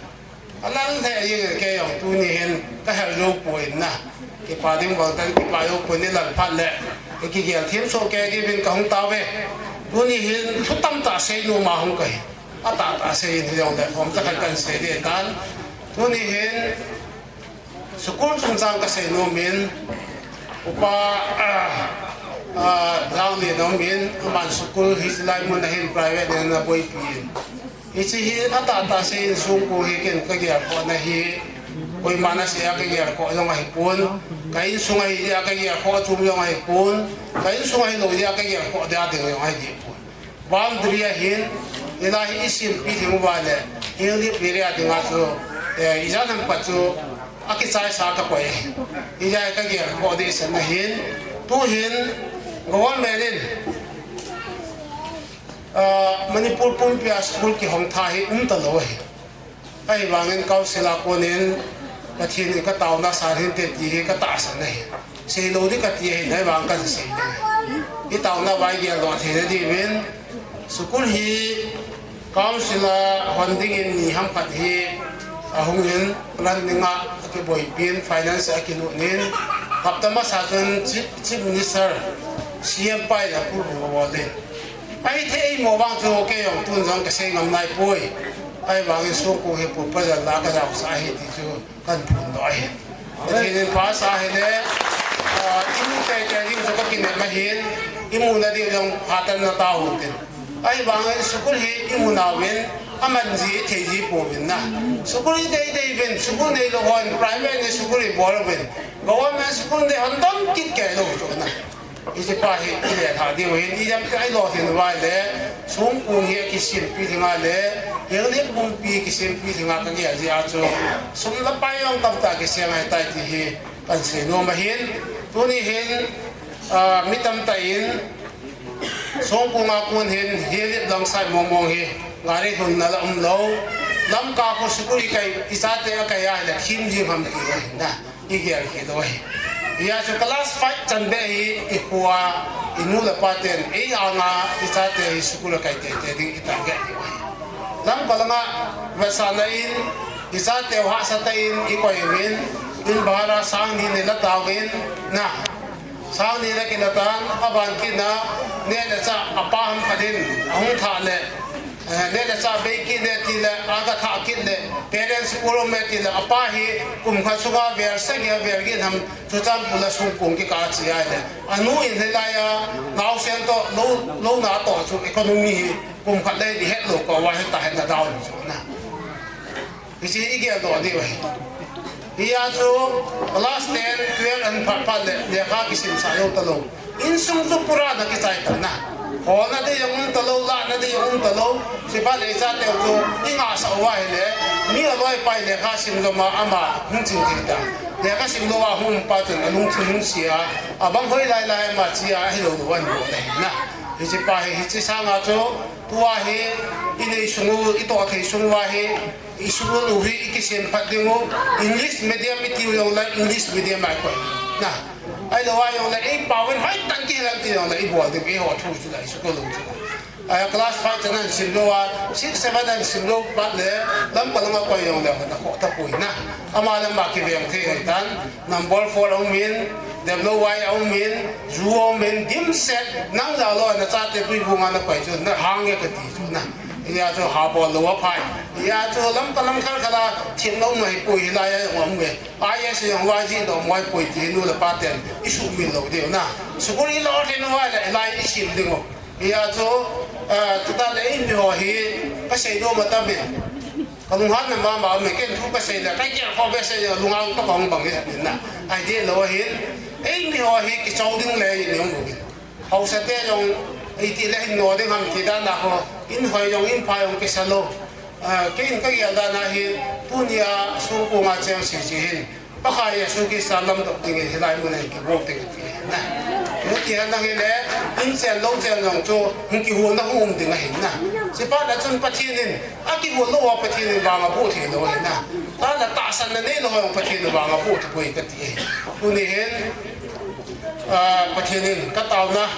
Alal lheh jeng e, kei jong tuni hin kahel jou poi na. Kipa ding bang tan kipa jou poi, nilal phat le. Ikigel them soh kei diuvin kahung tauve. Tuni hin thu tamtah sei nom a hung kahi. Atahtah sei in hijongle, hom cha khat kahin sei ding tan. Tuni hin, school chungchang kasei nom in, upa, ah, ah, Janglen aum in, aman school hiche lai mun a hin private in ana boipi in. Hiche hi atahtah sei in songkong hi ken kagelkhohna hi, koiman asei a kagelkhoh jong ahipon, ka insung ahi jeh a kagelkhoh chom jong ahipon, ka insung ahilou jeh a kagelkhoh dia ding jong ahi jeh pon. Boundary ahin, hilai hi isempi ding uva le, English area dinga chu, eh, ijat ham khat chu akichaisa kakoi. Hijeh a kagelkhoh dehset na hin, tuhin, government in, ah, Manipur pumpia school kihong tha hi umtalou ahi. Ahivangin council a konin Pathen in kataona san hinte ti hi katahsan ahi. Seilou ding kati ahi, ahivang kahin sei ding ahi. Itaona uva igeldoh theina diuvin, school hi council a hon dingin ni ham khat hi ahung in, plan dinga akiboipi in, finance akilut in, hapta masa chun Chief, Chief Minister, C M pa in approve abol in. Ahithei eimo vang chu kei jong tun jong kasei ngam naipoi. Ahivangin songkong hi pu pa jal la kajaosah ahi ti chu kahin phondoh ahi. Pathen in phasah ahile, ah, imu teitei ding chu kakinem ahin, imuna diu jong phatah in natao untin. Ahivangin school hi imu nauvin, aman ji ithei ji pouvin na. School hi deidei uvin, school neilou hon primary school ibol uvin. Government school nei hon dam kit kei lou chu na. Hiche pa hi ilelhah diu ahin, ijemtia ilolhin uva le, songkong hi akisempi ding a le, Helip bungpi kisempi dinga kagel jeh a chu sum le pai jong tamtah kiseng ahitai ti hi kahin seinom ahin, tuni hin, ah, mi tamtah in Songkung a kon hin Helip lang side mong mong hi gari lhunna la umlou. Lamka kho school ikai, ichate akai ahile thim jing ham ti ahi na. Igel khel u ahi. Hijeh chun class five chan beh hi ikho a, inu le pa ten ei anga ichate hi school akai teitei ding itarget diu ahi. Lamka langa vetsahna in ichateu hahsatah in ikoi uvin, in bhara sang ni neh le tauvin, na, sang ni le kit le tan, aban kit na, neh le chah apa ham khat in ahung thah le, eh, neh le chah bei kit le tile, aga thah kit le, parents forum e tile, apa hi kum khat sunga vel sagi a vel get ham, Churachandpur le Songkung kikah a che ahile, anu in hilai a naosen toh lou, louna toh chu economy hi kum khat le ni hetlou kah uva hitia hin ana down chu na. Hiche hi igeldoh diu ahi. Hijeh chun class ten, twelve ahin phat phat le lekha kisimsah jou talou. Insung chu pura ana kichai tan na. Holna ding jong um talou, lahna ding jong um talou. Chuphat le ichateu chu ingahsah uva ahile, mi aloipa hi lekha sim joma ama hung ching thei ta. Lekha simlouva hung um pa chun alungthim hung sia, abang hoilai lai ama che a ahilou lou ahin bol ahi na. Hiche pa hi, hiche sanga chu tua hi inei sung u, itoh thei sung uva hi, ischool u hi ikisem phat ding u, English medium itiu jongle English medium a ikoi na. Ahilou a jongle eipao in hoitah in kihil hen ti jongle ibol ding, eiho thu chu la ischool u chu. Ah, class five chan ahin simlou a, six, seven ahin simlou phat le, Lamka langa koi jongle ana khoh tapoi na. Ama le ama kiveng thei ahitan, number four aumin, Demlou vai aumin, ju aumin, dimset, nang jal lou a nachate Tuibung a nakoi chu, nahang e kati chu na. Hijeh chun habol lou aphai. Hijeh chun Lamka lam khat khat a themna um ahipoi, hilai a jong um e. I A S jong va jih nom ahipoi ti hi nu le pa ten isuhmil lou diu na. School ilolhin uva le, hilai isim ding u. Hijeh chun, ah, tuta le eimi ho hi kasei nom atam e. Kalunghanna mama um e, ken thu kasei le, kagel kho behseh le, lunghang toh kahung bang e, na. Ahi deh lou ahin, eimi ho hi kichou ding le, i um uvin. Haosa te jong, iti le hin no ding ham ti dan a ho, in hoi jong, in pha jong kisa lou. Ah, kei in kagel dan a hi, tunia Songkung a cheng sese hin, Pakai Jesu Christa lamdoh dingin hilai mun a hi kibol ding kati ahi na. Hiti ahin ahile, in chen lou chen jong chu hung kihulna hung um ding ahi na. Chuphat a chun Pathen in, akihul lou a Pathen in vang aboh thei lou ahi na. Tahsan a tahsanna neilou a jong Pathen in vang aboh thei poi kati ahi. Tuni hin, ah, Pathen in kataona,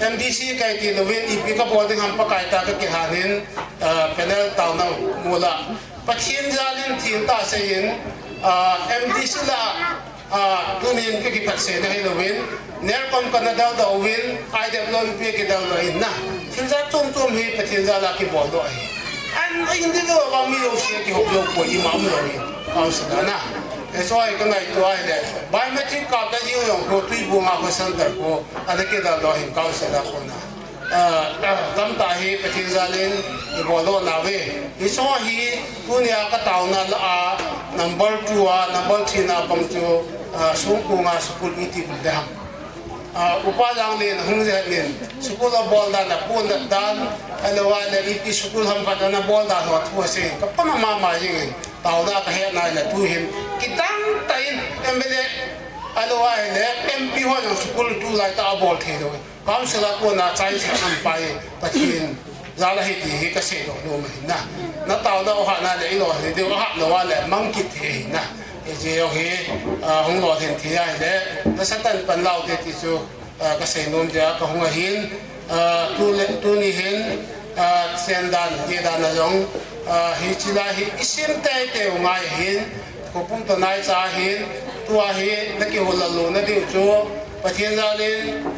M D C kaiti louvin, ipi kabol ding ham Pakai ta kakilhan in, ah, panel taona mula. Pathen jal in thil tah seiyin, ah, M D C la, ah, tunin kakiphatseina hilouvin, NERCOM kana daldoh uvin, I W P kidaldoh in na. Thil jat chom chom hi Pathen jal a kiboldoh ahi. An, a individual vang mi jouse kihop lou poi, ima umlou hi. Council a na. Hiche hi kangaito ahile. Biometric kap na jing jong khu Tuibung a khu center khu. Ana kidaldoh hin council a khu na. Ah, ah, tamtah hi Pathen jal in iboldoh nauve. Hiche hi tunia kataona lah a number two a, number three na pang chu, ah, Songkung a school iti bol ding ham. Ah, Upa Janglen hung jeh in school abol dan, aponat dan, ahilou le ipi school ham khat ana bol dan ho thu asei. Kapha mama jing in, taona kahet nai le tuhin. Kidang tah in M L A, ahilou le M P ho jong school tulai tah a abol thei lou. Council a kona chai sa nam pai Pathen jal ahi ti hi kaseidoh nom ahi na. Nataona u ahat na le ilolhin diu ahat lou a le mang kit thei ahi na. Hiche jong hi, ah, hung lolhin thei ahile, nasatah in pan lau te ti chu, ah, kasei nom dia kahung ahin, ah, tu le, tuni hin, ah, sen dan, ge dan a jong, ah, hiche lai hi isim teitei u ngai ahin, khopum toh naicha ahin, tua hi nakihol lou na diu chu, Pathen jal in,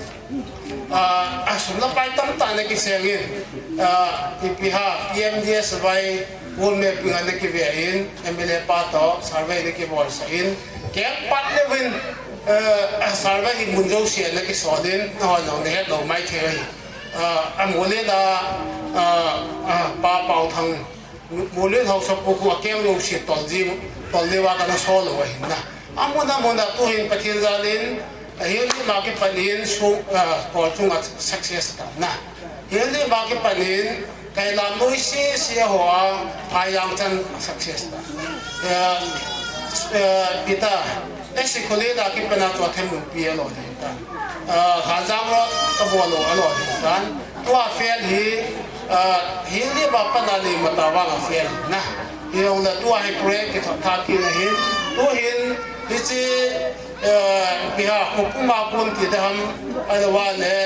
Ah, ah, sum le pai tamtah nakiseng in, ah, ipi ham, P M G S Y, wall mapping a nakive in, M L A pa toh, survey nakibolsah in, kei pat le uvin, ah, ah, survey hi mun jouse a nakisol in, nahon jong nahet lou mai thei ahi. Ah, a Mulen a, ah, ah, Pa Paothang, Mulen haosapu khu akeng jouse tol jing, tol leuva kana sol lou ahin na. Amun amun a tuhin Pathen jal in, a Helip a kipat in, su, ah, Kolchung a success ta na. Helip a kipat in, Kailam noi sese ho a, Phaijang chan success ta. Eh, eh, Peter, eh, Sikholel a kipana chu Themlunpi a lolhin tan. Eh, Khanjang Road kabol u a lolhin tan. Tua fail hi, eh, hi li ba pana li mata vang a fail na. Hijongle tua hi project kithot tha kit na hin. Tu hin, hiche, eh, ipi ham, kho puma kon ti ding ham, ahilou le,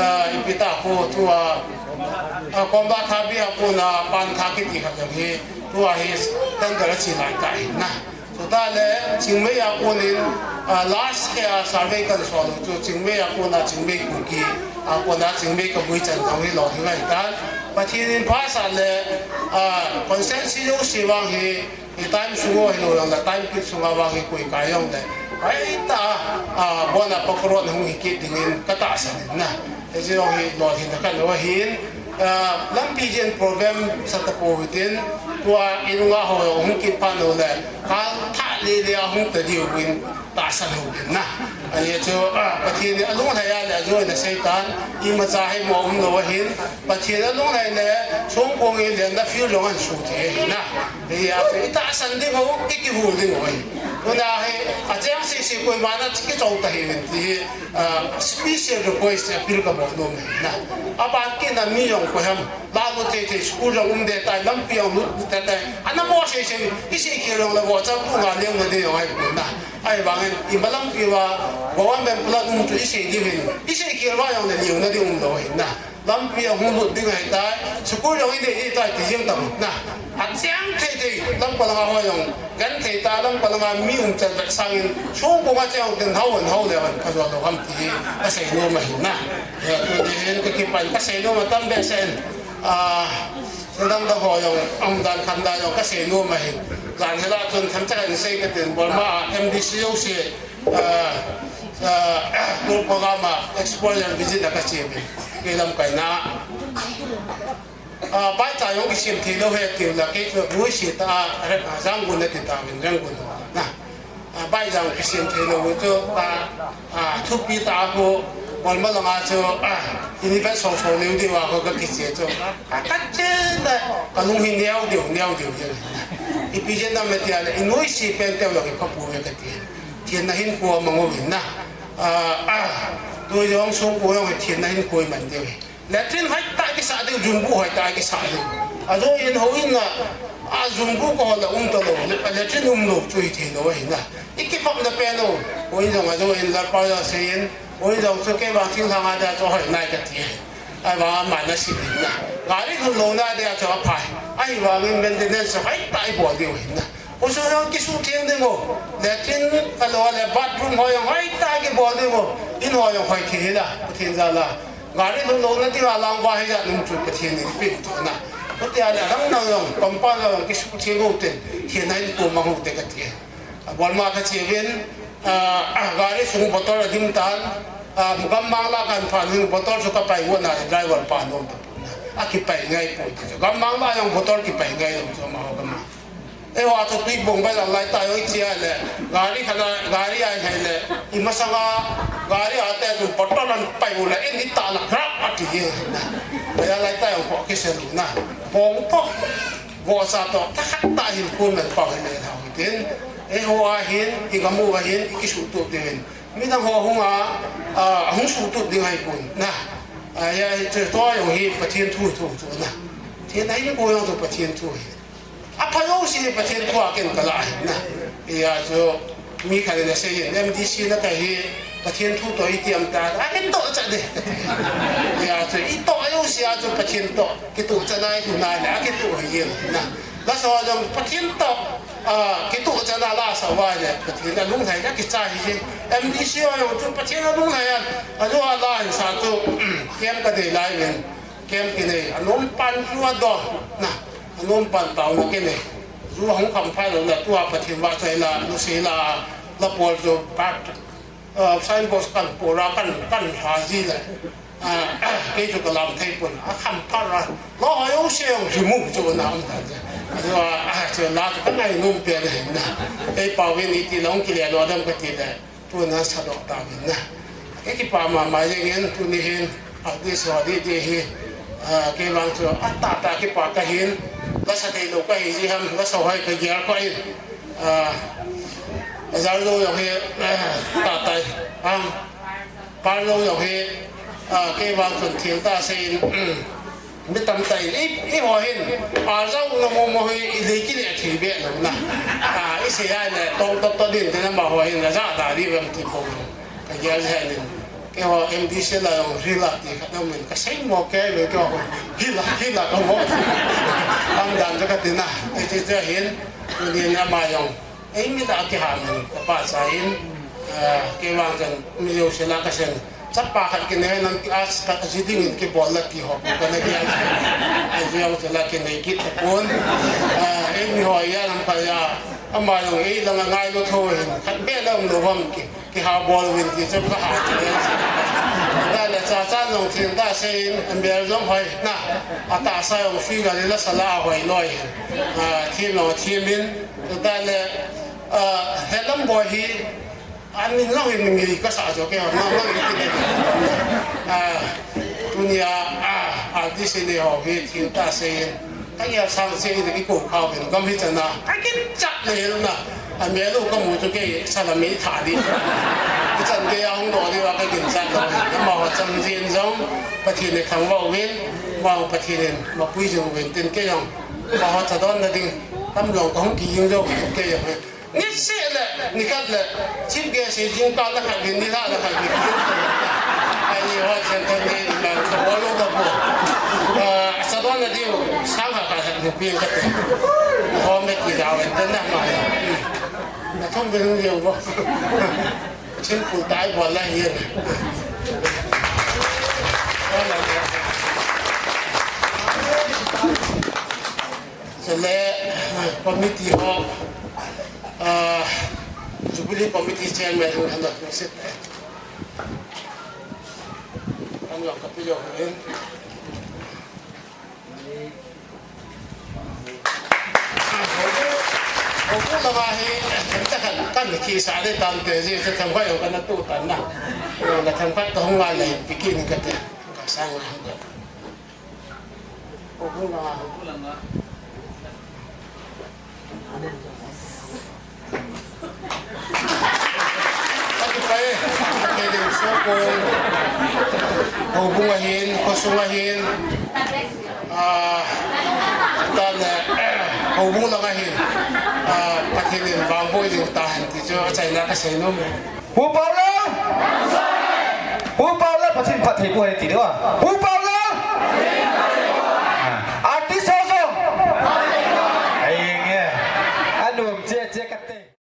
eh, ipi ta kho tua, eh, Komla Thapi a kona Pantha kiti khat jong hi, tua hi tender a che lai ta hi na. Chutah le, Chingmei a konin, eh, last hi a survey kan sol u chu, Chingmei a kona Chingmei Kuki, a kona Chingmei Kabui chan jong hi lolhing ahi tan. Pathen in phasah le, eh, constituency jouse vang hi, Hi time sung u hilou jongle time kit sunga vang hi koi kai jongle. Hoitah a, a, bona pakrot hung hi kit dingin katahsan in na. Hiche jong hi lolhinna khat ahin, a, lampi jen problem sa tapou hitin, tua inunga ho jong hung kit phat uleh, kal thah lele a hung ta diu vin tahsan hou in na. Ahi chu, a, Pathen in alunglhai a le ajoina seitan, imacha hi mo umlou ahin, Pathen alunglhai le, songkong in lenna field jong ahin su thei ahi na. Hijeh a chu, itahsan ding ho, ikihul ding ho ahi. Tuna hi, acheng sese koiman akichou ta hih in ti hi, ah, special request appeal kabol nom ahi na. Aban kit na mi jong koi ham, la lut thei thei school jong um deh tai, lampi jong lut deh tai. Ana bol sese, isei khel jongle bol chang tu nga leng na ding jong ahipon na. Ahivangin, imalam pi uva, government plan um chu isei diu hin, isei khel uva jongle leng na ding umlou ahi na. Lampi ahung lut ding ahitai, school jong idei dei tai ti jeng tam na. Acheng thei thei, lampi langa ho jong, genthei tah lampi langa mi um chan vet sangin, songkong a cheng ten hao an hao le an kajol lou ham ti, kasei nom ahi na. Ya, tuni hin kakipan, kasei nom atam behseh in. Ah, sedang dang ho jong, aum dan khan dan jong, kasei nom ahi. Jan hila chun themcha kan sei katin, Burma a M D C jouse, ah, ah, tour program a exposure visit a kache uve. Kei lamkaina. Ah, baicha jong kisem thei lou ahi tiu la kei chu nuisat a, ah, Rangoon nati tauvin Rangoon na. Ah, baicha jong kisem thei lou chu, ah, ah, thupi tah a khu Burma langa chu, ah, ini vet so so leu diu a khu kakiche chu. Ah, kache na, kalung hi neo diu, neo diu diu. Ipi jeh ham tia le, inuisat pen teu jong ipha pouve kati. Thenna hinkho amang uvin na. Ah, ah, tu jong songkong jong hi thenna hinkho iman diu hi. Latrine hoitah kisah diu, zunbu hoitah kisah diu. Ajo in houin a, a zunbu kahol a um talou, latrine umlou chu hithei lou ahi na. Ikipah na pen u, houin jong ajo in la pa ja sei in, houin jong chu kei vang thinglhang a dia chu hoi nai kati. Ahivang aman asei in na. Gari lhun louna dia chu aphai. Ahivangin maintenance hoitah ibol diu ahi na. Khosung jong kisuhtheng ding u. Latrine ahilou le bathroom ho jong hoitah kibol ding u. In ho jong hoi thei hila, Pathen jal a. Gari lhun louna dinga lang va hijat nung chu Pathen in peh u chu na. Chuti ahile adang dang jong, compound jong kisuhtheng u tin, thenna hinkho mang u te kati. Abolma kache uvin, ah, ah, gari sung bottle adim tan, ah, gammang lah kahin phan uvin bottle chu kapai got na, driver pa nom tapon na. Akipai ngai poi ti chu. Gammang lah jong bottle kipai ngai jong chu amaho gam a. Eiho a chu tui bong bai lang lai ta jong iche a le, gari khat a, gari a ihei le, imasanga, gari a te chu bottle ahin pai u le, in itah la grab ati hi na. Pai a lai ta jong khu kisel u na. Bong toh, vohsa toh, thakhat tah hin kun man pau hin le thau hitin. Eiho a hin, igam u a hin, ikisuhtup diu hin. Midang ho hung a, a, hung suhtup ding ahipon na. A, ya, chu, tua jong hi Pathen thu, thu, thu na. Thenna hinkho jong chu Pathen thu hi. Apha jouse hi Pathen thu a ken kala ahi na. Hijeh a chu mi khat in asei in, M D C na kahi Pathen thu toh iti am ta, akitoh cha de. Hijeh a chu itoh jouse a chu Pathen toh kitoh cha nai thu nai le, akitoh hi na. Laso jong Pathen toh, ah, kitoh cha na lasa uva le, Pathen alunglhai na kicha hi je. M D C ho jong chu Pathen alunglhai a, ajo a la hin sa chu, kem kadei lai uvin. Kem kinei, anom pan ju adon, na, anom pan taona kinei. Ju ahung kham phai lou na, tua Pathen vahchoi la, lungset la, la pol chu, pat, ah, signboard kan pol a, kan, kan ha ji le. Ah, kei chu kalam thei pon, akham phat a. Lo ho jouse jong remove chu na um ta. Ju a, ah, chu la chu kangai nom pen na. Kei pau vin iti long kile lo dam kati le. Tuna sadoh tauvin na. Kakipah mama jengin tuni hin, ah, this holiday hi, Ah, kei vang chu, ah, tah tah kipah kahin, lasa thei lou kahi jeh ham, lasa hoi kagel koi. Ah, ajal lou jong hi, ah, tah tah, ah, pal lou jong hi, ah, kei vang chun thil tah seiyin, mi tamtah in, i, eiho hin, pal jong na mo mo hi, i lei kile thei be lou na. Ah, i sei a le, tong tot tot din, tin amaho hin, aja da di vem ti ko. Kagel jeh in. Keiho M D C la jong hril a ti khat aum in, kasei mo kei ve keiho. Hril a, hril a kaho. Am dan chu kati na. Ti ti ti hin. Tunin ama jong. Ei mi da kiham in. Kapa sa in. Ah, kei vang chen. Mi jouse la kasen. Chapa khat kinei nam ki as khat ji ding in kibol la ti ho. Kana gel. Ajeh jong chu la kinei kit tapon. Ah, ei mi ho ya nam pa ya. Ama jong ei lang a ngailu tho hin. Khat be la um lou ham ki. Kiha bol uvin ti chu kaha ti le. Tale cha cha jong thil tah seiyin, amel jong hoi na. Atahsa jong figure le lasa la ahoi loi. Ah, thim jong thim in. Tale, ah, helam boi hi, amin lang in ngi kasa jo kei ho, nang nang in ti le. Ah, tunia, ah, artist ni ho hi thil tah seiyin. Kagel sang seiyin, i ko kha uvin, gam hi chana. Kagin chat le hel na. Amel u kamu chu kei, salam i tha di. I chan kei a hung doh di uva kagin chat lou. Amaho chang jin jong, Pathen in thangvah uvin, amaho Pathen in mapui jing uvin, tin kei jong. Amaho chadon na ding, tam jong kahung ki jing jong, kei jong. Ni seh le, ni khat le, chief guest hi jingkah le khat hin, nilhah le khat hin. Ai, ni ho chen thon ni, ni la, ka bol lou ka bol. Ah, chadon na diu, sang khat khat hin, ni ping kate. Ho me ki daw en, ten na ma. Na thong ben ni bo. Chin pu tai bol la hi. Chule, committee ho, ah, Jubilee Committee Chairman ho hana sit. Kan lo ka pi lo hin. Ko ku la ba hi, kan ta kan, kan ki sa de tan te ji, sa thang ba yo kan tu tan na. Yo na thang ba to hung la le, pi ki ni ka te. Ka sang na. Houbung langa. Houbung langa. Ati pai, ati ding sokon. Houbung ahin, khosung ahin. Ah, tan, eh, houbung langa hin. Ah, Pathen in vangboh ding tahen ti chu achaina kasei nom e. Pu Paulal! Pu Paulal, Pathen phatthei boh hen ti diu a. Pu Paulal! Ah, artist ho jong. Ai nge. Anom che che kate.